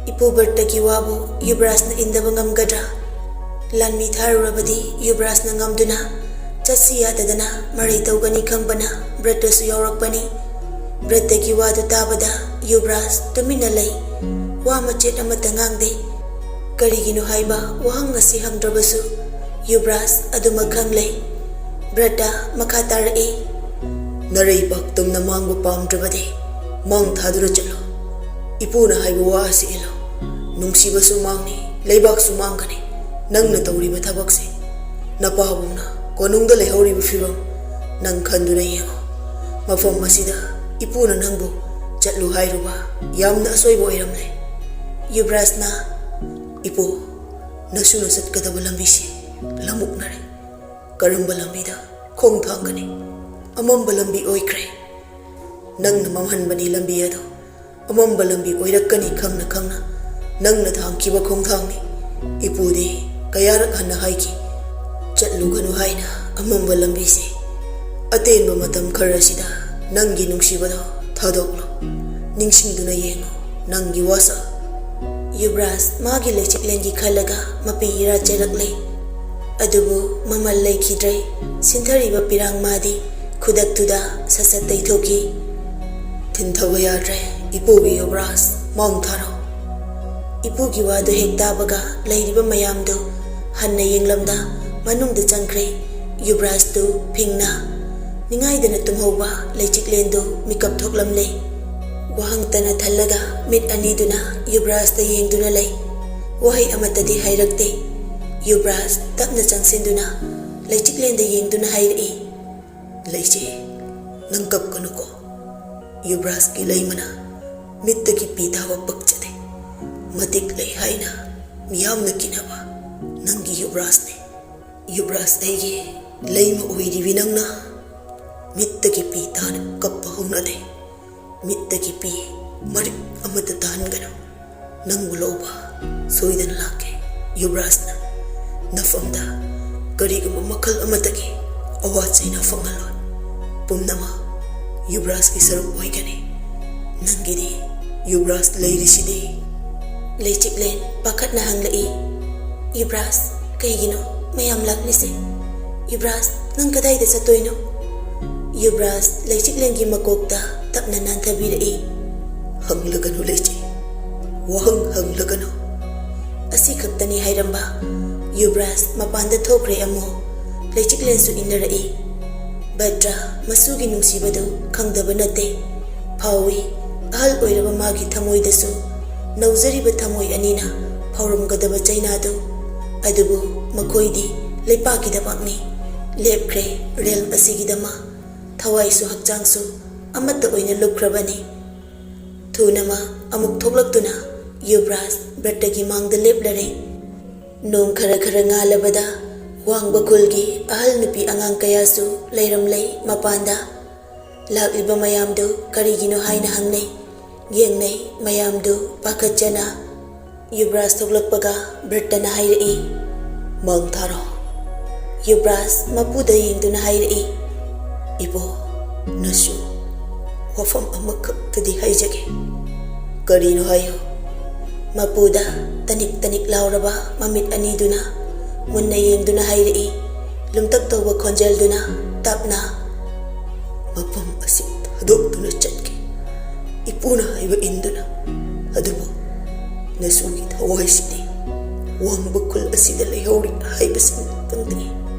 ꯏꯄꯨ ꯕ꯭ꯔꯇꯒꯤ ꯋꯥꯕꯨ ꯌꯨꯕ꯭ꯔꯥꯖꯅ ꯏꯟꯗꯕ ꯉꯝꯒꯗ꯭ꯔꯥ? ꯂꯥꯟꯃꯤ ꯊꯥꯔꯨꯔꯕꯗꯤ ꯌꯨꯕ꯭ꯔꯥꯖꯅ ꯉꯝꯗꯨꯅ ꯆꯠꯁꯤ ꯌꯥꯗꯗꯅ ꯃꯔꯩ ꯇꯧꯒꯅꯤ ꯈꯪꯕꯅ ꯕ꯭ꯔꯇꯁꯨ ꯌꯥꯎꯔꯛꯄꯅꯤ꯫ ꯕ꯭ꯔꯇꯒꯤ ꯋꯥꯗꯨ ꯇꯥꯕꯗ ꯌꯨꯕ꯭ꯔꯥꯖ ꯇꯨꯃꯤꯟꯅ ꯂꯩ꯫ ꯋꯥ ꯃꯆꯦꯠ ꯑꯃꯠꯇ ꯉꯥꯡꯗꯦ꯫ ꯀꯔꯤꯒꯤꯅꯣ ꯍꯥꯏꯕ ꯋꯥꯍꯪ ꯑꯁꯤ ꯍꯪꯗ꯭ꯔꯕꯁꯨ ꯌꯨꯕ꯭ꯔꯥꯖ ꯑꯗꯨꯃꯛ ꯈꯪꯂꯦ꯫ ꯕ꯭ꯔꯇ ꯃꯈꯥ ꯇꯥꯔꯛꯏ꯫ "ꯅꯔꯩꯕꯥꯛ ꯇꯨꯝꯅ ꯃꯥꯡꯕ ꯄꯥꯝꯗ꯭ꯔꯕꯗꯤ ꯃꯥꯡ ꯊꯥꯗꯨꯅ ꯆꯠꯂꯣ꯫ ꯏꯄꯨꯅ ꯍꯥꯏꯕ ꯋꯥ ꯑꯁꯤ ꯏꯜꯂꯣ꯫ ꯅꯨꯡꯁꯤꯕꯁꯨ ꯃꯥꯡꯅꯤ, ꯂꯩꯕꯥꯛꯁꯨ ꯃꯥꯡꯒꯅꯤ꯫ ꯅꯪꯅ ꯇꯧꯔꯤꯕ ꯊꯕꯛꯁꯦ, ꯅꯄꯥꯕꯨꯡꯅ ꯀꯣꯅꯨꯡꯗ ꯂꯩꯍꯧꯔꯤꯕ ꯐꯤꯕꯝ ꯅꯪ ꯈꯟꯗꯨꯅ ꯌꯦꯡꯉꯣ꯫ ꯃꯐꯝ ꯑꯁꯤꯗ ꯏꯄꯨꯅ ꯅꯪꯕꯨ ꯆꯠꯂꯨ ꯍꯥꯏꯔꯨꯕ ꯌꯥꯝꯅ ꯑꯁꯣꯏꯕ ꯑꯣꯏꯔꯝꯂꯦ꯫" ꯌꯨꯕ꯭ꯔꯥꯖꯅ, "ꯏꯄꯨ, ꯅꯁꯨꯅ ꯆꯠꯀꯗꯕ ꯂꯝꯕꯤꯁꯤ ꯂꯝꯃꯨꯛꯅꯔꯦ꯫ ꯀꯔꯝꯕ ꯂꯝꯕꯤꯗ ꯈꯣꯡ ꯊꯥꯡꯒꯅꯤ? ꯑꯃꯝꯕ ꯂꯝꯕꯤ ꯑꯣꯏꯈ꯭ꯔꯦ꯫ ꯅꯪꯅ ꯃꯝꯍꯟꯕꯅꯤ ꯂꯝꯕꯤ ꯑꯗꯣ꯫ ꯑꯃꯝꯕ ꯂꯝꯕꯤ ꯑꯣꯏꯔꯛꯀꯅꯤ ꯈꯪꯅ ꯈꯪꯅ ꯅꯪꯅ ꯊꯥꯡꯈꯤꯕ ꯈꯣꯡꯊꯥꯡꯅꯤ꯫ ꯏꯄꯨꯗꯤ ꯀꯌꯥꯔꯛ ꯍꯟꯅ ꯍꯥꯏꯈꯤ, ꯆꯠꯂꯨꯒꯅꯨ ꯍꯥꯏꯅ ꯑꯃꯝꯕ ꯂꯝꯕꯤꯁꯦ꯫ ꯑꯇꯦꯟꯕ ꯃꯇꯝ ꯈꯔꯁꯤꯗ ꯅꯪꯒꯤ ꯅꯨꯡꯁꯤꯕꯗꯣ ꯊꯥꯗꯣꯛꯂꯣ꯫ ꯅꯤꯡꯁꯤꯡꯗꯨꯅ ꯌꯦꯡꯉꯨ ꯅꯪꯒꯤ ꯋꯥꯁꯛ꯫" ꯌꯨꯕ꯭ꯔꯥꯖ ꯃꯥꯒꯤ ꯂꯩꯆꯤꯛꯂꯦꯟꯒꯤ ꯈꯜꯂꯒ ꯃꯄꯤ ꯏꯔꯥ ꯆꯦꯜꯂꯛꯂꯦ꯫ ꯑꯗꯨꯕꯨ ꯃꯃꯜ ꯂꯩꯈꯤꯗ꯭ꯔꯦ꯫ ꯁꯤꯟꯊꯔꯤꯕ ꯄꯤꯔꯥꯡ ꯃꯥꯗꯤ ꯈꯨꯗꯛꯇꯨꯗ ꯁꯠ ꯁꯠ ꯇꯩꯊꯣꯛꯈꯤ꯫ "ꯊꯤꯟꯊꯕ ꯌꯥꯗ꯭ꯔꯦ, ꯏꯄꯨꯒꯤ ꯌꯨꯕ꯭ꯔꯥꯖ, ꯃꯥꯡ ꯊꯥꯔꯣ꯫" ꯏꯄꯨꯒꯤ ꯋꯥꯗꯨ ꯍꯦꯛ ꯇꯥꯕꯒ ꯂꯩꯔꯤꯕ ꯃꯌꯥꯝꯗꯨ ꯍꯟꯅ ꯌꯦꯡꯂꯝꯗ ꯃꯅꯨꯡꯗ ꯆꯪꯈ꯭ꯔꯦ꯫ ꯌꯨꯕ꯭ꯔꯥꯖꯇꯨ ꯐꯤꯡꯅ ꯅꯤꯡꯉꯥꯏꯗꯅ ꯇꯨꯝꯍꯧꯕ ꯂꯩꯆꯤꯛꯂꯦꯟꯗꯨ ꯃꯤꯀꯞ ꯊꯣꯛꯂꯝꯂꯦ꯫ ꯋꯥꯍꯪꯇꯅ ꯊꯜꯂꯒ ꯃꯤꯠ ꯑꯅꯤꯗꯨꯅ ꯌꯨꯕ꯭ꯔꯥꯖꯇ ꯌꯦꯡꯗꯨꯅ ꯂꯩ꯫ ꯋꯥꯍꯩ ꯑꯃꯠꯇꯗꯤ ꯍꯥꯏꯔꯛꯇꯦ꯫ ꯌꯨꯕ꯭ꯔꯥꯖ ꯇꯞꯅ ꯆꯪꯁꯤꯟꯗꯨꯅ ꯂꯩꯆꯤꯛꯂꯦꯟꯗ ꯌꯦꯡꯗꯨꯅ ꯍꯥꯏꯔꯛꯏ, "ꯂꯩꯆꯦ, ꯅꯪ ꯀꯞꯀꯅꯨꯀꯣ꯫ ꯌꯨꯕ꯭ꯔꯥꯖꯀꯤ ꯂꯩꯃꯅ ꯃꯤꯠꯇꯒꯤ ꯄꯤ ꯇꯥꯕ ꯄꯛꯆꯗꯦ꯫ ꯃꯇꯤꯛ ꯂꯩ ꯍꯥꯏꯅ ꯃꯤꯌꯥꯝꯅ ꯀꯤꯅꯕ ꯅꯪꯒꯤ ꯌꯨꯕ꯭ꯔꯥꯖꯅꯦ꯫ ꯌꯨꯕ꯭ꯔꯥꯖ ꯑꯩꯒꯤ ꯂꯩꯃ ꯑꯣꯏꯔꯤꯕꯤ ꯅꯪꯅ ꯃꯤꯠꯇꯒꯤ ꯄꯤ ꯇꯥꯅ ꯀꯞꯄ ꯍꯧꯅꯗꯦ꯫ ꯃꯤꯠꯇꯒꯤ ꯄꯤ ꯃꯔꯤꯛ ꯑꯃꯠꯇ ꯇꯥꯍꯟꯒꯅꯨ꯫ ꯅꯪꯕꯨ ꯂꯧꯕ ꯁꯣꯏꯗꯅ ꯂꯥꯛꯀꯦ꯫ ꯌꯨꯕ꯭ꯔꯥꯖꯅ ꯅꯐꯝꯗ ꯀꯔꯤꯒꯨꯝꯕ ꯃꯈꯜ ꯑꯃꯠꯇꯒꯤ ꯑꯋꯥ ꯆꯩꯅ ꯐꯪꯍꯜꯂꯣꯏ꯫ ꯄꯨꯝꯅꯃꯛ ꯌꯨꯕ꯭ꯔꯥꯖꯀꯤ ꯁꯔꯨꯛ ꯑꯣꯏꯒꯅꯤ꯫ ꯅꯪꯒꯤꯗꯤ ꯌꯨꯕ꯭ꯔꯥꯖ ꯂꯩꯔꯤꯁꯤꯗꯤ꯫" ꯂꯩꯆꯤꯛꯂꯦꯟ ꯄꯥꯈꯠꯅ ꯍꯪꯂꯛꯏ, "ꯌꯨꯕ꯭ꯔꯥꯖ, ꯀꯩꯒꯤꯅꯣ ꯃꯌꯥꯝ ꯂꯥꯛꯂꯤꯁꯦ? ꯌꯨꯕ꯭ꯔꯥꯖ, ꯅꯪ ꯀꯗꯥꯏꯗ ꯆꯠꯇꯣꯏꯅꯣ?" ꯌꯨꯕ꯭ꯔꯥꯖ ꯂꯩꯆꯤꯛꯂꯦꯟꯒꯤ ꯃꯀꯣꯛꯇ ꯇꯞꯅ ꯅꯥꯟꯊꯕꯤꯔꯛꯏ꯫ "ꯍꯪꯂꯒꯅꯨ ꯂꯩꯆꯦ, ꯋꯥꯍꯪ ꯍꯪꯂꯒꯅꯨ꯫" ꯑꯁꯤ ꯈꯛꯇꯅꯤ ꯍꯥꯏꯔꯝꯕ ꯌꯨꯕ꯭ꯔꯥꯖ ꯃꯄꯥꯟꯗ ꯊꯣꯛꯈ꯭ꯔꯦ꯫ ꯑꯃꯨꯛ ꯂꯩꯆꯤꯛꯂꯦꯟꯁꯨ ꯏꯟꯅꯔꯛꯏ꯫ ꯚꯗ꯭ꯔ ꯃꯁꯨꯒꯤ ꯅꯨꯡꯁꯤꯕꯗꯨ ꯈꯪꯗꯕ ꯅꯠꯇꯦ꯫ ꯐꯥꯎꯏ, ꯑꯍꯜ ꯑꯣꯏꯔꯕ ꯃꯥꯒꯤ ꯊꯃꯣꯏꯗꯁꯨ ꯅꯧꯖꯔꯤꯕ ꯊꯃꯣꯏ ꯑꯅꯤꯅ ꯐꯥꯎꯔꯝꯒꯗꯕ ꯆꯩꯅꯥꯗꯨ꯫ ꯑꯗꯨꯕꯨ ꯃꯈꯣꯏꯗꯤ ꯂꯩꯄꯥꯛꯀꯤꯗꯃꯛꯅꯤ꯫ ꯂꯦꯞꯈ꯭ꯔꯦ ꯔꯦꯜꯝ ꯑꯁꯤꯒꯤꯗꯃꯛ꯫ ꯊꯋꯥꯏꯁꯨ ꯍꯛꯆꯥꯡꯁꯨ ꯑꯃꯠꯇ ꯑꯣꯏꯅ ꯂꯨꯞꯈ꯭ꯔꯕꯅꯤ꯫ ꯊꯨꯅꯃꯛ ꯑꯃꯨꯛ ꯊꯣꯛꯂꯛꯇꯨꯅ ꯌꯨꯕ꯭ꯔꯥꯖ ꯚ꯭ꯔꯠꯇꯒꯤ ꯃꯥꯡꯗ ꯂꯦꯞꯂꯔꯦ꯫ ꯅꯣꯡ ꯈꯔ ꯈꯔ ꯉꯥꯜꯂꯕꯗ ꯋꯥꯡꯕ ꯈꯨꯜꯒꯤ ꯑꯍꯜ ꯅꯨꯄꯤ ꯑꯉꯥꯡ ꯀꯌꯥꯁꯨ ꯂꯩꯔꯝꯂꯦ ꯃꯄꯥꯟꯗ꯫ ꯂꯥꯛꯂꯤꯕ ꯃꯌꯥꯝꯗꯨ ꯀꯔꯤꯒꯤꯅꯣ ꯍꯥꯏꯅ ꯍꯪꯅꯩ, ꯌꯦꯡꯅꯩ꯫ ꯃꯌꯥꯝꯗꯨ ꯄꯥꯈꯠꯆꯅ ꯌꯨꯕ꯭ꯔꯥꯖ ꯊꯣꯛꯂꯛꯄꯒ ꯚ꯭ꯔꯠꯇꯅ ꯍꯥꯏꯔꯛꯏ, "ꯃꯥꯡ ꯊꯥꯔꯣ꯫" ꯌꯨꯕ꯭ꯔꯥꯖ ꯃꯄꯨꯗ ꯌꯦꯡꯗꯨꯅ ꯍꯥꯏꯔꯛꯏ, "ꯏꯕꯣ, ꯅꯁꯨ ꯋꯥꯐꯝ ꯑꯃꯈꯛꯇꯗꯤ ꯍꯥꯏꯖꯒꯦ꯫" "ꯀꯔꯤꯅꯣ ꯍꯥꯏꯌꯨ꯫" ꯃꯄꯨꯗ ꯇꯅꯤꯛ ꯇꯅꯤꯛ ꯂꯥꯎꯔꯕ ꯃꯃꯤꯠ ꯑꯅꯤꯗꯨꯅ ꯃꯨꯟꯅ ꯌꯦꯡꯗꯨꯅ ꯍꯥꯏꯔꯛꯏ, ꯂꯨꯝꯇꯛ ꯇꯧꯕ ꯈꯣꯟꯖꯦꯜꯗꯨꯅ ꯇꯞꯅ, "ꯃꯐꯝ ꯑꯁꯤ ꯊꯥꯗꯣꯛꯇꯨꯅ ꯆꯠꯀꯦ, ꯏꯄꯨꯅ ꯍꯥꯏꯕ ꯏꯟꯗꯨꯅ꯫ ꯑꯗꯨꯕꯨ ꯅꯁꯨꯒꯤ ꯊꯋꯥꯏꯁꯤꯗꯤ ꯋꯥꯡꯕ ꯈꯨꯜ ꯑꯁꯤꯗ ꯂꯩꯍꯧꯔꯤ ꯍꯥꯏꯕꯁꯤꯃꯇꯪꯗꯤ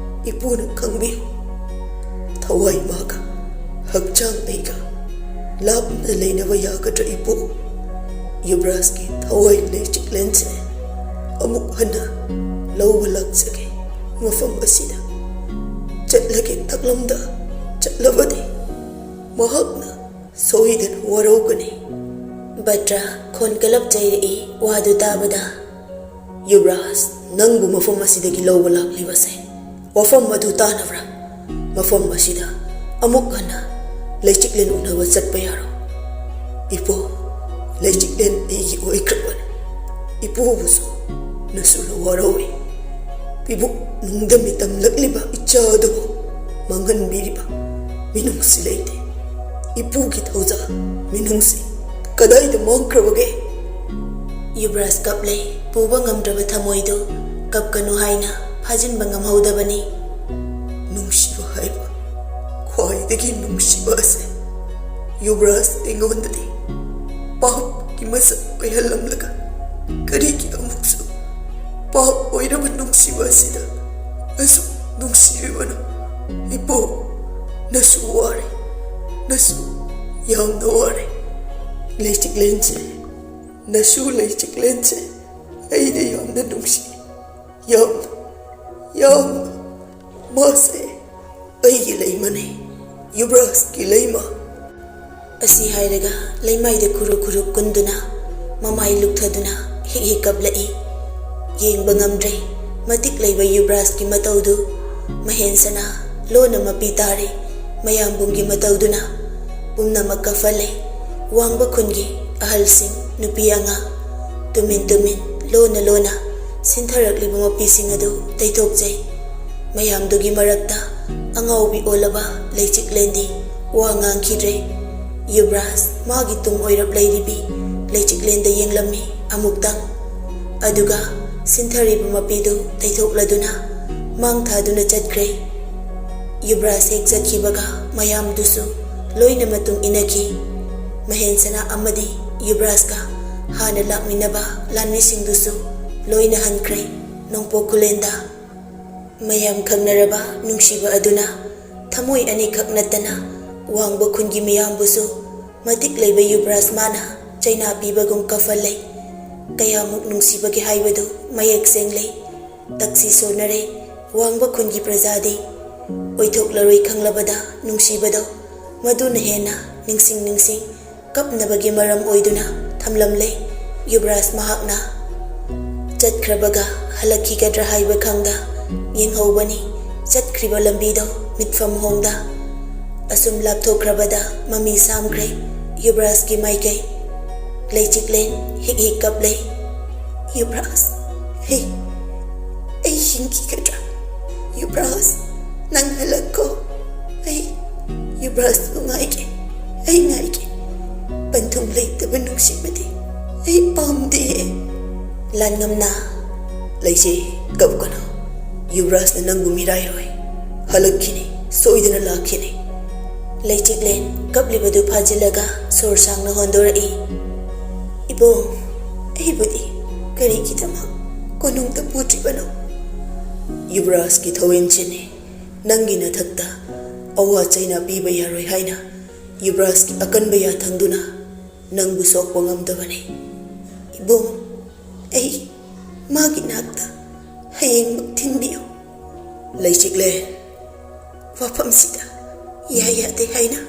ꯏꯄꯨꯅ ꯈꯪꯕꯤꯌꯨ꯫ ꯊꯋꯥꯏ ꯃꯥꯒ ꯍꯛꯆꯥꯡ ꯑꯩꯒ ꯂꯥꯞꯅ ꯂꯩꯅꯕ ꯌꯥꯒꯗ꯭ꯔꯥ ꯏꯄꯨ? ꯌꯨꯕ꯭ꯔꯥꯖꯀꯤ ꯊꯋꯥꯏ ꯂꯩꯆꯤꯛꯂꯦꯟꯁꯦ ꯑꯃꯨꯛ ꯍꯟꯅ ꯂꯧꯕ ꯂꯥꯛꯆꯒꯦ꯫ ꯃꯐꯝ ꯑꯁꯤꯗ ꯆꯠꯂꯒꯦ꯫ ꯇꯥꯛꯂꯝꯗ ꯆꯠꯂꯕꯗꯤ ꯃꯍꯥꯛꯅ ꯁꯣꯏꯗꯅ ꯋꯥꯔꯧꯒꯅꯤ꯫ ꯕꯗ꯭ꯔ ꯈꯣꯟ ꯀꯜꯂꯞ ꯆꯩꯔꯛꯏ꯫ ꯋꯥꯗꯨ ꯇꯥꯕꯗ, "ꯌꯨꯕꯔꯥꯖ, ꯅꯪꯕꯨ ꯃꯐꯝ ꯑꯁꯤꯗꯒꯤ ꯂꯧꯕ ꯂꯥꯛꯂꯤꯕꯁꯦ ꯋꯥꯐꯝ ꯑꯗꯨ ꯇꯥꯅꯕ꯭ꯔꯥ? ꯃꯐꯝ ꯑꯁꯤꯗ ꯑꯃꯨꯛ ꯍꯟꯅ ꯂꯩꯆꯤꯛꯂꯦꯟ ꯎꯅꯕ ꯆꯠꯄ ꯌꯥꯔꯣꯏ꯫ ꯏꯄꯨ, ꯂꯩꯆꯤꯛꯂꯦꯟ ꯑꯩꯒꯤ ꯑꯣꯏꯈ꯭ꯔꯕꯅꯤ꯫ ꯏꯄꯨꯕꯨꯁꯨ ꯅꯁꯨꯅ ꯋꯥꯔꯧꯏ꯫ ꯏꯕꯨꯛ ꯅꯨꯡꯗ ꯃꯤꯇꯝꯂꯛꯂꯤꯕ ꯏꯆꯥ ꯑꯗꯨꯕꯨ ꯃꯥꯡꯍꯟꯕꯤꯔꯤꯕ ꯃꯤꯅꯨꯡꯁꯤ ꯂꯩꯇꯦ꯫ ꯏꯄꯨꯒꯤ ꯊꯧꯖꯥꯜ, ꯃꯤꯅꯨꯡꯁꯤ ꯀꯗꯥꯏꯗ ꯃꯥꯡꯈ꯭ꯔꯕꯒꯦ?" ꯌꯨꯕꯔꯥꯖ ꯀꯞꯂꯦ꯫ ꯄꯨꯕ ꯉꯝꯗ꯭ꯔꯕ ꯊꯃꯣꯏꯗꯨ ꯀꯞꯀꯅꯨ ꯍꯥꯏꯅ ꯐꯥꯖꯤꯟꯕ ꯉꯝꯍꯧꯗꯕꯅꯤ꯫ ꯅꯨꯡꯁꯤꯕ ꯍꯥꯏꯕ ꯈ꯭ꯋꯥꯏꯗꯒꯤ ꯅꯨꯡꯁꯤꯕ ꯑꯁꯦ ꯌꯨꯕꯔꯥꯖ ꯑꯩꯉꯣꯟꯗꯗꯤ ꯄꯥꯞꯀꯤ ꯃꯁꯛ ꯑꯣꯏꯍꯜꯂꯝꯂꯒ ꯀꯔꯤꯒꯤ ꯑꯃꯨꯛꯁꯨ ꯄꯥꯞ ꯑꯣꯏꯔꯕ ꯅꯨꯡꯁꯤꯕ ꯑꯁꯤꯗ ꯑꯁꯨꯛ ꯅꯨꯡꯁꯤꯔꯤꯕꯅꯣ? ꯏꯄꯨ, ꯅꯁꯨ ꯋꯥꯔꯦ, ꯅꯁꯨ ꯌꯥꯝꯅ ꯋꯥꯔꯦ꯫ ꯂꯩꯆꯤꯛꯂꯦꯟꯁꯦ, ꯅꯁꯨ ꯂꯩꯆꯤꯛꯂꯦꯟꯁꯦ ꯑꯩꯗꯤ ꯌꯥꯝꯅ ꯅꯨꯡꯁꯤ, ꯌꯥꯝꯅ, ꯌꯥꯝꯅ꯫ ꯃꯥꯁꯦ ꯑꯩꯒꯤ ꯂꯩꯃꯅꯤ, ꯌꯨꯕꯔꯥꯖꯀꯤ ꯂꯩꯃ꯫ ꯑꯁꯤ ꯍꯥꯏꯔꯒ ꯂꯩꯃꯥꯏꯗ ꯈꯨꯔꯨ ꯈꯨꯔꯨ ꯀꯨꯟꯗꯨꯅ ꯃꯃꯥꯏ ꯂꯨꯛꯊꯗꯨꯅ ꯍꯤꯛ ꯍꯤꯛ ꯀꯞꯂꯛꯏ꯫ ꯌꯦꯡꯕ ꯉꯝꯗ꯭ꯔꯦ ꯃꯇꯤꯛ ꯂꯩꯕ ꯌꯨꯕꯔꯥꯖꯀꯤ ꯃꯇꯧꯗꯨ꯫ ꯃꯍꯦꯟꯁꯅꯥ ꯂꯣꯟꯅ ꯃꯄꯤ ꯇꯥꯔꯦ꯫ ꯃꯌꯥꯝꯕꯨꯡꯒꯤ ꯃꯇꯧꯗꯨꯅ ꯄꯨꯝꯅꯃꯛ ꯀꯐꯜꯂꯦ꯫ ꯋꯥꯡꯕ ꯈꯨꯟꯒꯤ ꯑꯍꯜꯁꯤꯡ, ꯅꯨꯄꯤ ꯑꯉꯥꯡ, ꯇꯨꯃꯤꯟ ꯇꯨꯃꯤꯟ, ꯂꯣꯟꯅ ꯂꯣꯟꯅ ꯁꯤꯟꯊꯔꯛꯂꯤꯕ ꯃꯄꯤꯁꯤꯡ ꯑꯗꯨ ꯇꯩꯊꯣꯛꯆꯩ꯫ ꯃꯌꯥꯝꯗꯨꯒꯤ ꯃꯔꯛꯇ ꯑꯉꯥꯎꯕꯤ ꯑꯣꯜꯂꯕ ꯂꯩꯆꯤꯛꯂꯦꯟꯗꯤ ꯋꯥ ꯉꯥꯡꯈꯤꯗ꯭ꯔꯦ꯫ ꯌꯨꯕꯔꯥꯖ ꯃꯥꯒꯤ ꯇꯨꯡ ꯑꯣꯏꯔꯞ ꯂꯩꯔꯤꯕꯤ ꯂꯩꯆꯤꯛꯂꯦꯟꯗ ꯌꯦꯡꯂꯝꯃꯤ ꯑꯃꯨꯛꯇꯪ꯫ ꯑꯗꯨꯒ ꯁꯤꯟꯊꯔꯤꯕ ꯃꯄꯤꯗꯨ ꯇꯩꯊꯣꯛꯂꯗꯨꯅ ꯃꯥꯡ ꯊꯥꯗꯨꯅ ꯆꯠꯈ꯭ꯔꯦ꯫ ꯌꯨꯕꯔꯥꯖ ꯍꯦꯛ ꯆꯠꯈꯤꯕꯒ ꯃꯌꯥꯝꯗꯨꯁꯨ ꯂꯣꯏꯅ ꯃꯇꯨꯡ ꯏꯟꯅꯈꯤ꯫ ꯃꯍꯦꯟꯁꯅꯥ ꯑꯃꯗꯤ ꯌꯨꯕꯔꯥꯖꯀ ꯍꯥꯟꯅ ꯂꯥꯛꯃꯤꯟꯅꯕ ꯂꯥꯟꯃꯤꯁꯤꯡꯗꯨꯁꯨ ꯂꯣꯏꯅ ꯍꯟꯈ꯭ꯔꯦ ꯅꯣꯡꯄꯣꯛ ꯈꯨꯂꯦꯟꯗ꯫ ꯃꯌꯥꯝ ꯈꯪꯅꯔꯕ ꯅꯨꯡꯁꯤꯕ ꯑꯗꯨꯅ ꯊꯃꯣꯏ ꯑꯅꯤꯈꯛ ꯅꯠꯇꯅ ꯋꯥꯡꯕ ꯈꯨꯟꯒꯤ ꯃꯤꯌꯥꯝꯕꯨꯁꯨ ꯃꯇꯤꯛ ꯂꯩꯕ ꯌꯨꯕꯔꯥꯖ ꯃꯥꯅ ꯆꯩꯅꯥ ꯄꯤꯕꯒꯨꯝ ꯀꯐꯜꯂꯦ꯫ ꯀꯌꯥꯃꯨꯛ ꯅꯨꯡꯁꯤꯕꯒꯦ ꯍꯥꯏꯕꯗꯨ ꯃꯌꯦꯛ ꯁꯦꯡꯂꯦ꯫ ꯇꯛꯁꯤ ꯁꯣꯟꯅꯔꯦ꯫ ꯋꯥꯡꯕ ꯈꯨꯟꯒꯤ ꯄ꯭ꯔꯖꯥꯗꯤ ꯑꯣꯏꯊꯣꯛꯂꯔꯣꯏ ꯈꯪꯂꯕꯗ ꯅꯨꯡꯁꯤꯕꯗꯣ ꯃꯗꯨꯅ ꯍꯦꯟꯅ ꯅꯤꯡꯁꯤꯡ ꯅꯤꯡꯁꯤꯡ ꯀꯞꯅꯕꯒꯤ ꯃꯔꯝ ꯑꯣꯏꯗꯨꯅ ꯊꯝꯂꯝꯂꯦ꯫ ꯌꯨꯕꯔꯥꯖ ꯃꯍꯥꯛꯅ ꯆꯠꯈ꯭ꯔꯕꯒ ꯍꯜꯂꯛꯈꯤꯒꯗ꯭ꯔꯥ ꯍꯥꯏꯕ ꯈꯪꯗ ꯌꯦꯡꯍꯧꯕꯅꯤ꯫ ꯆꯠꯈ꯭ꯔꯤꯕ ꯂꯝꯕꯤꯗꯣ ꯃꯤꯠꯐꯝ ꯍꯣꯡꯗ ꯑꯁꯨꯝ ꯂꯥꯞꯊꯣꯛꯈ꯭ꯔꯕꯗ ꯃꯃꯤ ꯁꯥꯝꯈ꯭ꯔꯦ ꯌꯨꯕꯔꯥꯖꯀꯤ ꯃꯥꯏꯀꯩ꯫ ꯂꯩꯆꯤꯛꯂꯦꯟ ꯍꯤꯛ ꯍꯤꯛ ꯀꯞꯂꯦ꯫ "ꯌꯨꯕꯔꯥꯖ, ꯑꯩ, ꯑꯩ ꯍꯤꯡꯈꯤꯒꯗ꯭ꯔꯥ? ꯌꯨꯕꯔꯥꯖ, ꯅꯪ ꯍꯜꯂꯛꯈꯣ꯫ ꯑꯩ ꯌꯨꯕꯔꯥꯖꯄꯨ ꯉꯥꯏꯒꯦ, ꯑꯩ ꯉꯥꯏꯒꯦ꯫ ꯄꯟꯊꯨꯡ ꯂꯩꯇꯕ ꯅꯨꯡꯁꯤꯕꯗꯤ ꯑꯩ ꯄꯥꯝꯗꯦ꯫" ꯂꯥꯟꯉꯝꯅ, "ꯂꯩꯆꯦ, ꯀꯞꯀꯅꯨ꯫ ꯌꯨꯕꯔꯥꯖꯅ ꯅꯪꯕꯨ ꯃꯤꯔꯥꯏꯔꯣꯏ꯫ ꯍꯜꯂꯛꯈꯤꯅꯤ, ꯁꯣꯏꯗꯅ ꯂꯥꯛꯈꯤꯅꯤ꯫" ꯂꯩꯆꯤꯛꯂꯦꯟ ꯀꯞꯂꯤꯕꯗꯨ ꯐꯥꯖꯤꯜꯂꯒ ꯁꯣꯔ ꯁꯥꯡꯅ ꯍꯣꯟꯗꯣꯔꯛꯏ꯫ "ꯏꯕꯨꯡ, ꯑꯩꯕꯨꯗꯤ ꯀꯔꯤꯒꯤꯗꯃꯛ ꯀꯣꯅꯨꯡꯗ ꯄꯨꯗ꯭ꯔꯤꯕꯅꯣ?" "ꯌꯨꯕꯔꯥꯖꯀꯤ ꯊꯧꯋꯤꯟꯁꯤꯅꯤ꯫ ꯅꯪꯒꯤ ꯅꯊꯛꯇ ꯑꯋꯥ ꯆꯩꯅꯥ ꯄꯤꯕ ꯌꯥꯔꯣꯏ ꯍꯥꯏꯅ ꯌꯨꯕꯔꯥꯖꯀꯤ ꯑꯀꯟꯕ ꯌꯥꯊꯪꯗꯨꯅ ꯅꯪꯕꯨ ꯁꯣꯛꯄ ꯉꯝꯗꯕꯅꯤ꯫" "ꯏꯕꯨꯡ, ꯑꯩ ꯃꯥꯒꯤ ꯅꯥꯛꯇ ꯍꯌꯦꯡꯃꯛ ꯊꯤꯟꯕꯤꯌꯨ꯫" "ꯂꯩꯆꯤꯛꯂꯦꯟ, ꯋꯥꯐꯝꯁꯤꯗ ꯌꯥꯏ ꯌꯥꯗꯦ ꯍꯥꯏꯅ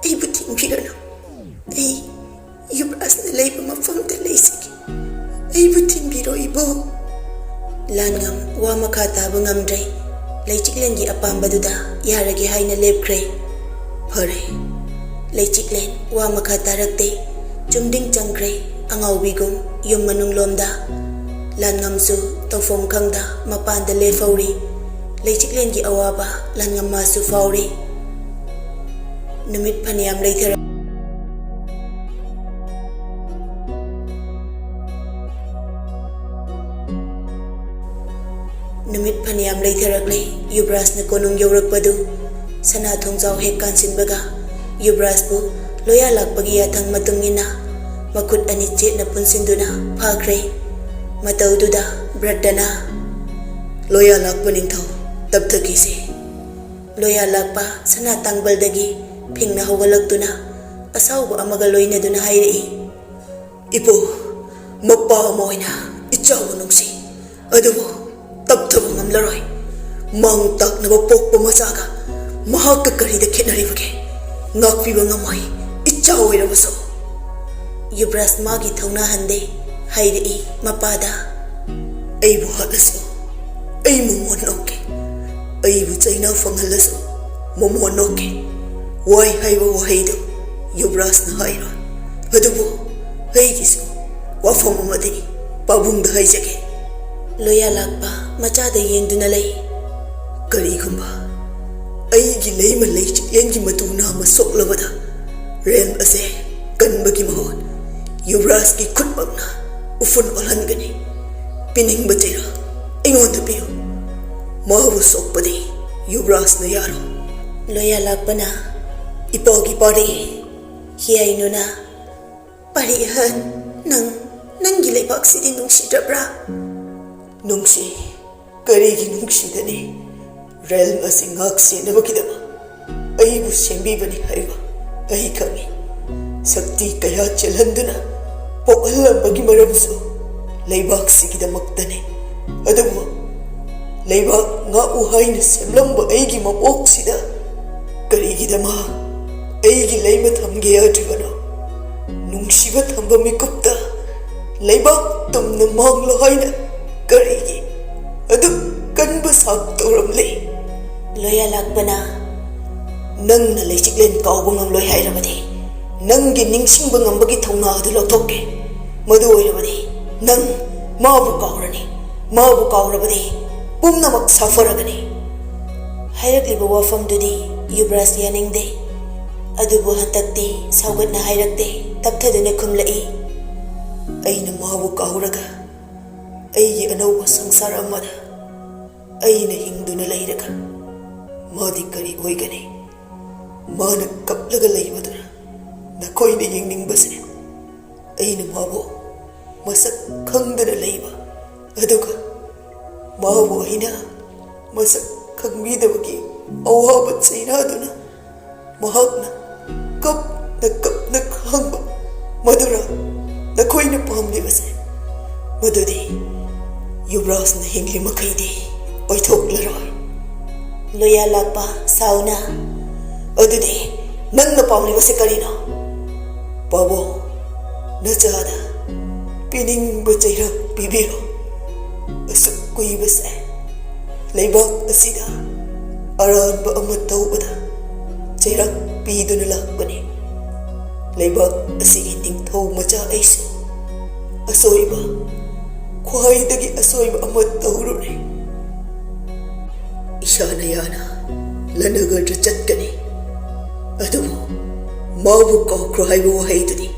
ꯑꯩꯕꯨ ꯊꯤꯡꯕꯤꯔꯅꯨ꯫ ꯑꯩ ꯌꯨꯕꯔꯥꯖꯅ ꯂꯩꯕ ꯃꯐꯝꯗ ꯂꯩꯖꯒꯦ꯫ ꯑꯩꯕꯨ ꯊꯤꯟꯕꯤꯔꯣ, ꯏꯕꯨꯡ꯫" ꯂꯥꯟꯉꯝ ꯋꯥ ꯃꯈꯥ ꯇꯥꯕ ꯉꯝꯗ꯭ꯔꯦ꯫ ꯂꯩꯆꯤꯛꯂꯦꯟꯒꯤ ꯑꯄꯥꯝꯕꯗꯨꯗ ꯌꯥꯔꯒꯦ ꯍꯥꯏꯅ ꯂꯦꯞꯈ꯭ꯔꯦ꯫ ꯐꯔꯦ꯫ ꯂꯩꯆꯤꯛꯂꯦꯟ ꯋꯥ ꯃꯈꯥ ꯇꯥꯔꯛꯇꯦ꯫ ꯆꯨꯝꯗꯤꯡ ꯆꯪꯈ꯭ꯔꯦ ꯑꯉꯥꯎꯕꯤꯒꯨꯝ ꯌꯨꯝ ꯃꯅꯨꯡ ꯂꯣꯝꯗ꯫ ꯂꯥꯟꯉꯝꯁꯨ ꯇꯧꯐꯝ ꯈꯪꯗ ꯃꯄꯥꯟꯗ ꯂꯦꯞꯍꯧꯔꯤ꯫ ꯂꯩꯆꯤꯛꯂꯦꯟꯒꯤ ꯑꯋꯥꯕ ꯂꯥꯟꯉꯝ ꯃꯥꯁꯨ ꯐꯥꯎꯔꯤ꯫ ꯅꯨꯃꯤꯠ ꯐꯅꯌꯥꯝ ꯂꯩꯊꯔꯛ ꯅꯨꯃꯤꯠ ꯐꯅꯌꯥꯝ ꯂꯩꯊꯔꯛꯂꯦ꯫ ꯌꯨꯕꯔꯥꯖꯅ ꯀꯣꯅꯨꯡ ꯌꯧꯔꯛꯄꯗꯨ ꯁꯅꯥ ꯊꯣꯡꯖꯥꯎ ꯍꯦꯛ ꯀꯥꯟꯁꯤꯟꯕꯒ ꯌꯨꯕꯔꯥꯖꯄꯨ ꯂꯣꯌꯥ ꯂꯥꯛꯄꯒꯤ ꯌꯥꯊꯪ ꯃꯇꯨꯡ ꯏꯟꯅ ꯃꯈꯨꯠ ꯑꯅꯤ ꯆꯦꯠꯅ ꯄꯨꯟꯁꯤꯟꯗꯨꯅ ꯐꯥꯈ꯭ꯔꯦ꯫ ꯃꯇꯧꯗꯨꯗ ꯕ꯭ꯔꯗꯅ, "ꯂꯣꯌꯥ ꯂꯥꯛꯄ ꯅꯤꯡꯊꯧ, ꯇꯞꯊꯈꯤꯁꯤ꯫" ꯂꯣꯌꯥ ꯂꯥꯛꯄ ꯁꯅꯥ ꯇꯥꯡꯕꯜꯗꯒꯤ ꯐꯤꯡꯅ ꯍꯧꯒꯠꯂꯛꯇꯨꯅ ꯑꯁꯥꯎꯕ ꯑꯃꯒ ꯂꯣꯏꯅꯗꯨꯅ ꯍꯥꯏꯔꯛꯏ, "ꯏꯄꯨ, ꯃꯄꯥ ꯑꯃ ꯑꯣꯏꯅ ꯏꯆꯥꯕꯨ ꯅꯨꯡꯁꯤ, ꯑꯗꯨꯕꯨ ꯇꯞꯊꯕ ꯉꯝꯂꯔꯣꯏ꯫ ꯃꯥꯡ ꯇꯥꯛꯅꯕ ꯄꯣꯛꯄ ꯃꯆꯥꯒ ꯃꯍꯥꯛꯀ ꯀꯔꯤꯗ ꯈꯦꯠꯅꯔꯤꯕꯒꯦ? ꯉꯥꯛꯄꯤꯕ ꯉꯝꯃꯣꯏ, ꯏꯆꯥ ꯑꯣꯏꯔꯕꯁꯨ꯫ ꯌꯨꯕ꯭ꯔꯥꯖ ꯃꯥꯒꯤ ꯊꯧꯅꯥ ꯍꯟꯗꯦ, ꯍꯥꯏꯔꯛꯏ ꯃꯄꯥꯗ꯫ ꯑꯩꯕꯨ ꯍꯥꯠꯂꯁꯨ ꯑꯩ ꯃꯃꯣꯟ ꯅꯣꯛꯀꯦ, ꯑꯩꯕꯨ ꯆꯩꯅꯥ ꯐꯪꯍꯜꯂꯁꯨ ꯃꯃꯣꯟ ꯅꯣꯛꯀꯦ꯫ ꯋꯥꯏ ꯍꯥꯏꯕ ꯋꯥꯍꯩꯗꯨ ꯌꯨꯕ꯭ꯔꯥꯖꯅ ꯍꯥꯏꯔꯣꯏ, ꯑꯗꯨꯕꯨ ꯑꯩꯒꯤꯁꯨ ꯋꯥꯐꯝ ꯑꯃꯗꯤ ꯄꯥꯕꯨꯡꯗ ꯍꯥꯏꯖꯒꯦ꯫ ꯂꯣꯌꯥ ꯂꯥꯛꯄ ꯃꯆꯥꯗ ꯌꯦꯡꯗꯨꯅ ꯂꯩ꯫ ꯀꯔꯤꯒꯨꯝꯕ ꯑꯩꯒꯤ ꯂꯩꯃ ꯂꯩꯆꯤꯛꯂꯦꯟꯒꯤ ꯃꯇꯨ ꯅꯥꯝꯃ ꯁꯣꯛꯂꯕꯗ ꯔꯦꯜ ꯑꯁꯦ ꯀꯟꯕꯒꯤ ꯃꯍꯨꯠ ꯌꯨꯕ꯭ꯔꯥꯖꯀꯤ ꯈꯨꯠꯃꯛꯅ ꯎꯐꯨꯟ ꯑꯣꯜꯍꯟꯒꯅꯤ꯫ ꯄꯤꯅꯤꯡꯕ ꯆꯩꯔꯥꯛ ꯑꯩꯉꯣꯟꯗ ꯄꯤꯌꯨ꯫ ꯃꯥꯕꯨ ꯁꯣꯛꯄꯗꯤ ꯌꯨꯕ꯭ꯔꯥꯖꯅ ꯌꯥꯔꯣꯏ꯫ ꯂꯣꯌꯥ ꯂꯥꯛꯄꯅ ꯏꯄꯥꯒꯤ ꯄꯥꯔꯤ꯫ ꯍꯤꯌꯥꯏꯅꯨꯅ, ꯄꯥꯔꯤ ꯑꯍꯟ, ꯅꯪ ꯅꯪꯒꯤ ꯂꯩꯕꯥꯛꯁꯤꯗꯤ ꯅꯨꯡꯁꯤꯗ꯭ꯔꯕ꯭ꯔꯥ? ꯅꯨꯡꯁꯤ, ꯀꯔꯤꯒꯤ ꯅꯨꯡꯁꯤꯗꯅꯤ? ꯔꯦꯜ ꯑꯁꯤ ꯉꯥꯛ ꯁꯦꯟꯅꯕꯒꯤꯗꯃꯛ ꯑꯩꯕꯨ ꯁꯦꯝꯕꯤꯕꯅꯤ ꯍꯥꯏꯕ ꯑꯩ ꯈꯪꯏ꯫ ꯁꯛꯇꯤ ꯀꯌꯥ ꯆꯦꯜꯍꯟꯗꯨꯅ ꯄꯣꯛꯍꯜꯂꯝꯕꯒꯤ ꯃꯔꯝꯁꯨ ꯂꯩꯕꯥꯛꯁꯤꯒꯤꯗꯃꯛꯇꯅꯤ꯫ ꯑꯗꯨꯕꯨ ꯂꯩꯕꯥꯛ ꯉꯥꯛꯎ ꯍꯥꯏꯅ ꯁꯦꯝꯂꯝꯕ ꯑꯩꯒꯤ ꯃꯄꯣꯛꯁꯤꯗ ꯀꯔꯤꯒꯤꯗꯃꯛ ꯑꯩꯒꯤ ꯂꯩꯃ ꯊꯝꯒꯦ ꯌꯥꯗ꯭ꯔꯤꯕꯅꯣ? ꯅꯨꯡꯁꯤꯕ ꯊꯝꯕ ꯃꯤꯀꯨꯞꯇ ꯂꯩꯕꯥꯛ ꯇꯨꯝꯅ ꯃꯥꯡꯂꯣ ꯍꯥꯏꯅ ꯀꯔꯤꯒꯤ ꯑꯗꯨꯛ ꯀꯟꯕ ꯁꯥꯛ ꯇꯧꯔꯝꯂꯤ? ꯂꯣꯌꯥ ꯂꯥꯛꯄꯅ, ꯅꯪꯅ ꯂꯩꯆꯤꯛꯂꯦꯟ ꯀꯥꯎꯕ ꯉꯝꯂꯣꯏ ꯍꯥꯏꯔꯕꯗꯤ, ꯅꯪꯒꯤ ꯅꯤꯡꯁꯤꯡꯕ ꯉꯝꯕꯒꯤ ꯊꯧꯅꯥ ꯑꯗꯨ ꯂꯧꯊꯣꯛꯀꯦ꯫ ꯃꯗꯨ ꯑꯣꯏꯔꯕꯗꯤ ꯅꯪ ꯃꯥꯕꯨ ꯀꯥꯎꯔꯅꯤ꯫ ꯃꯥꯕꯨ ꯀꯥꯎꯔꯕꯗꯤ ꯄꯨꯝꯅꯃꯛ ꯁꯥꯐꯔꯒꯅꯤ꯫ ꯍꯥꯏꯔꯛꯂꯤꯕ ꯋꯥꯐꯝꯗꯨꯗꯤ ꯌꯨꯕ꯭ꯔꯥꯖ ꯌꯥꯅꯤꯡꯗꯦ꯫ ꯑꯗꯨꯕꯨ ꯍꯟꯗꯛꯇꯤ ꯁꯥꯎꯒꯠꯅ ꯍꯥꯏꯔꯛꯇꯦ, ꯇꯞꯊꯗꯨꯅ ꯈꯨꯝꯂꯛꯏ꯫ ꯑꯩꯅ ꯃꯥꯕꯨ ꯀꯥꯎꯔꯒ ꯑꯩꯒꯤ ꯑꯅꯧꯕ ꯁꯪꯁꯥꯔ ꯑꯃꯗ ꯑꯩꯅ ꯍꯤꯡꯗꯨꯅ ꯂꯩꯔꯒ ꯃꯥꯗꯤ ꯀꯔꯤ ꯑꯣꯏꯒꯅꯤ? ꯃꯥꯅ ꯀꯞꯂꯒ ꯂꯩꯕꯗꯨꯅ ꯅꯈꯣꯏꯅ ꯌꯦꯡꯅꯤꯡꯕꯁꯦ꯫ ꯑꯩꯅ ꯃꯥꯕꯨ ꯃꯁꯛ ꯈꯪꯗꯅ ꯂꯩꯕ, ꯑꯗꯨꯒ ꯃꯥꯕꯨ ꯑꯩꯅ ꯃꯁꯛ ꯈꯪꯕꯤꯗꯕꯒꯤ ꯑꯋꯥꯕ ꯆꯩꯅꯥꯗꯨꯅ ꯃꯍꯥꯛꯅ ꯀꯞꯅ ꯀꯞꯅ ꯈꯥꯡꯕ, ꯃꯗꯨꯔ ꯅꯈꯣꯏꯅ ꯄꯥꯝꯂꯤꯕꯁꯦ ꯃꯗꯨꯗꯤ ꯌꯨꯕꯔꯥꯖꯅ ꯍꯤꯡꯂꯤ ꯃꯈꯩꯗꯤ ꯑꯣꯏꯊꯣꯛꯂꯔꯣꯏ꯫ ꯂꯣꯌꯥ ꯂꯥꯛꯄ ꯁꯥꯎꯅ, "ꯑꯗꯨꯗꯤ ꯅꯪꯅ ꯄꯥꯝꯂꯤꯕꯁꯦ ꯀꯔꯤꯅꯣ?" "ꯄꯥꯕꯨꯡ, ꯅꯆꯥꯗ ꯄꯤꯅꯤꯡꯕ ꯆꯩꯔꯥꯛ ꯄꯤꯕꯤꯔꯣ꯫ ꯑꯁꯨꯛ ꯀꯨꯏꯕꯁꯦ ꯂꯩꯕꯥꯛ ꯑꯁꯤꯗ ꯑꯔꯥꯟꯕ ꯑꯃ ꯇꯧꯕꯗ ꯆꯩꯔꯥꯛ ꯄꯤꯗꯨꯅ ꯂꯥꯛꯄꯅꯤ꯫ ꯂꯩꯕꯥꯛ ꯑꯁꯤꯒꯤ ꯅꯤꯡꯊꯧ ꯃꯆꯥ ꯑꯩꯁꯨ ꯑꯁꯣꯏꯕ, ꯈ꯭ꯋꯥꯏꯗꯒꯤ ꯑꯁꯣꯏꯕ ꯑꯃ ꯇꯧꯔꯨꯔꯦ꯫ ꯏꯁꯥꯅ ꯌꯥꯅ ꯂꯅꯒꯔꯗ ꯆꯠꯀꯅꯤ, ꯑꯗꯨꯕꯨ ꯃꯥꯕꯨ ꯀꯥꯎꯈ꯭ꯔꯣ ꯍꯥꯏꯕ ꯋꯥꯍꯩꯗꯨꯗꯤ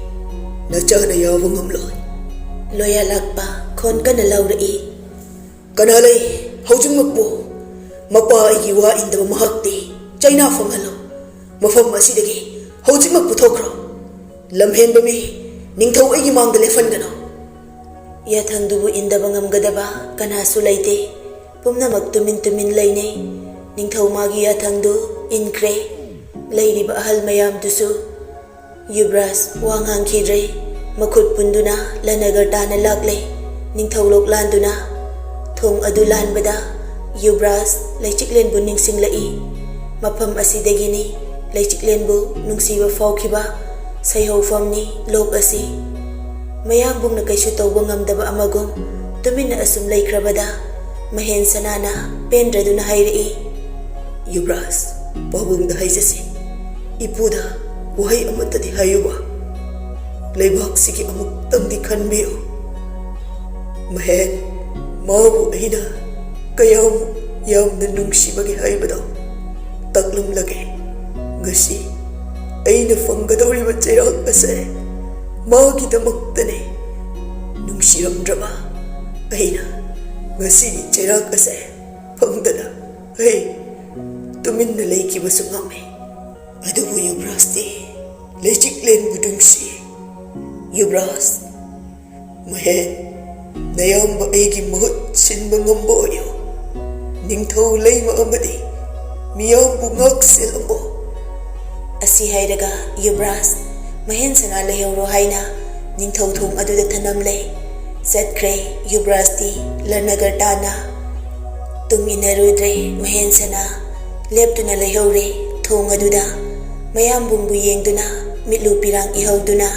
ꯅꯆꯥꯅ ꯌꯥꯕ ꯉꯝꯂꯣꯏ꯫" ꯂꯣꯌꯥ ꯂꯥꯛꯄ ꯈꯣꯟ ꯀꯟꯅ ꯂꯥꯎꯔꯛꯏ꯫ "ꯀꯅꯥ ꯂꯩ ꯍꯧꯖꯤꯛꯃꯛꯄꯨ? ꯃꯄꯥ ꯑꯩꯒꯤ ꯋꯥ ꯏꯟꯗꯕ ꯃꯍꯥꯛꯇꯤ ꯆꯩꯅꯥ ꯐꯪꯍꯜꯂꯣ꯫ ꯃꯐꯝ ꯑꯁꯤꯗꯒꯤ ꯍꯧꯖꯤꯛꯃꯛ ꯄꯨꯊꯣꯛꯈ꯭ꯔꯣ꯫ ꯂꯝꯍꯦꯟꯕ ꯃꯤ, ꯅꯤꯡꯊꯧ ꯑꯩꯒꯤ ꯃꯥꯡꯗ ꯂꯦꯞꯍꯟꯒꯅꯨ꯫" ꯌꯥꯊꯪꯗꯨꯕꯨ ꯏꯟꯗꯕ ꯉꯝꯒꯗꯕ ꯀꯅꯥꯁꯨ ꯂꯩꯇꯦ꯫ ꯄꯨꯝꯅꯃꯛ ꯇꯨꯃꯤꯟ ꯇꯨꯃꯤꯟ ꯂꯩꯅꯩ꯫ ꯅꯤꯡꯊꯧ ꯃꯥꯒꯤ ꯌꯥꯊꯪꯗꯨ ꯏꯟꯈ꯭ꯔꯦ꯫ ꯂꯩꯔꯤꯕ ꯑꯍꯜ ꯃꯌꯥꯝꯗꯨꯁꯨ ꯌꯨꯕꯔꯥꯖ ꯋꯥ ꯉꯥꯡꯈꯤꯗ꯭ꯔꯦ꯫ ꯃꯈꯨꯠ ꯄꯨꯟꯗꯨꯅ ꯂꯅꯒꯔ ꯇꯥꯅ ꯂꯥꯛꯂꯦ꯫ ꯅꯤꯡꯊꯧ ꯂꯣꯛ ꯂꯥꯟꯗꯨꯅ ꯊꯣꯡ ꯑꯗꯨ ꯂꯥꯟꯕꯗ ꯌꯨꯕꯔꯥꯖ ꯂꯩꯆꯤꯛꯂꯦꯟꯕꯨ ꯅꯤꯡꯁꯤꯡꯂꯛꯏ꯫ ꯃꯐꯝ ꯑꯁꯤꯗꯒꯤꯅꯤ ꯂꯩꯆꯤꯛꯂꯦꯟꯕꯨ ꯅꯨꯡꯁꯤꯕ ꯐꯥꯎꯈꯤꯕ꯫ ꯁꯩꯍꯧꯐꯝꯅꯤ ꯂꯣꯛ ꯑꯁꯤ꯫ ꯃꯌꯥꯝꯕꯨꯡꯅ ꯀꯩꯁꯨ ꯇꯧꯕ ꯉꯝꯗꯕ ꯑꯃꯒꯨꯝ ꯇꯨꯃꯤꯟꯅ ꯑꯁꯨꯝ ꯂꯩꯈ꯭ꯔꯕꯗ ꯃꯍꯦꯟ ꯁꯅꯥꯅ ꯄꯦꯟꯗ꯭ꯔꯗꯨꯅ ꯍꯥꯏꯔꯛꯏ, "ꯌꯨꯕꯔꯥꯖ, ꯄꯥꯕꯨꯡꯗ ꯍꯥꯏꯖꯁꯤ꯫ ꯏꯄꯨꯗ ꯋꯥꯍꯩ ꯑꯃꯠꯇꯗꯤ ꯍꯥꯏꯌꯨꯕ꯫ ꯂꯩꯕꯥꯛꯁꯤꯒꯤ ꯑꯃꯨꯛꯇꯪꯗꯤ ꯈꯟꯕꯤꯌꯨ꯫ ꯃꯍꯦꯟ, ꯃꯥꯕꯨ ꯑꯩꯅ ꯀꯌꯥꯝ ꯌꯥꯝꯅ ꯅꯨꯡꯁꯤꯕꯒꯦ ꯍꯥꯏꯕꯗꯣ ꯇꯥꯛꯂꯝꯂꯒꯦ꯫ ꯉꯁꯤ ꯑꯩꯅ ꯐꯪꯒꯗꯧꯔꯤꯕ ꯆꯩꯔꯥꯛ ꯑꯁꯦ ꯃꯥꯒꯤꯗꯃꯛꯇꯅꯦ꯫ ꯅꯨꯡꯁꯤꯔꯝꯗ꯭ꯔꯕ ꯑꯩꯅ ꯉꯁꯤꯒꯤ ꯆꯩꯔꯥꯛ ꯑꯁꯦ ꯐꯪꯗꯅ ꯑꯩ ꯇꯨꯃꯤꯟꯅ ꯂꯩꯈꯤꯕꯁꯨ ꯉꯝꯃꯤ꯫" ꯑꯗꯨꯕꯨ ꯌꯨꯕꯔꯥꯖꯇꯤ ꯂꯩꯆꯤꯛꯂꯦꯟꯕꯨ ꯅꯨꯡꯁꯤ꯫ "ꯌꯨꯕꯔꯥꯖ, ꯃꯍꯦꯟ, ꯅꯌꯥꯝꯕ ꯑꯩꯒꯤ ꯃꯍꯨꯠ ꯁꯤꯟꯕ ꯉꯝꯕ ꯑꯣꯏꯌꯨ꯫ ꯅꯤꯡꯊꯧ ꯂꯩꯃ ꯑꯃꯗꯤ ꯃꯤꯌꯥꯝꯕꯨ ꯉꯥꯛ ꯁꯦꯜꯂꯝꯃꯨ꯫" ꯑꯁꯤ ꯍꯥꯏꯔꯒ ꯌꯨꯕꯔꯥꯖ ꯃꯍꯦꯟ ꯁꯅꯥ ꯂꯩꯍꯧꯔꯣ ꯍꯥꯏꯅ ꯅꯤꯡꯊꯧ ꯊꯣꯡ ꯑꯗꯨꯗ ꯊꯅꯝꯂꯦ꯫ ꯆꯠꯈ꯭ꯔꯦ ꯌꯨꯕꯔꯥꯖꯇꯤ ꯂꯔꯅꯒꯔ ꯇꯥꯅ꯫ ꯇꯨꯡ ꯏꯟꯅꯔꯨꯗ꯭ꯔꯦ ꯃꯍꯦꯟꯁꯅꯥ꯫ ꯂꯦꯞꯇꯨꯅ ꯂꯩꯍꯧꯔꯦ ꯊꯣꯡ ꯑꯗꯨꯗ꯫ ꯃꯌꯥꯝꯕꯨꯡꯕꯨ ꯌꯦꯡꯗꯨꯅ ꯃꯤꯠꯂꯨ ꯄꯤꯔꯥꯡ ꯏꯍꯧꯗꯨꯅ꯫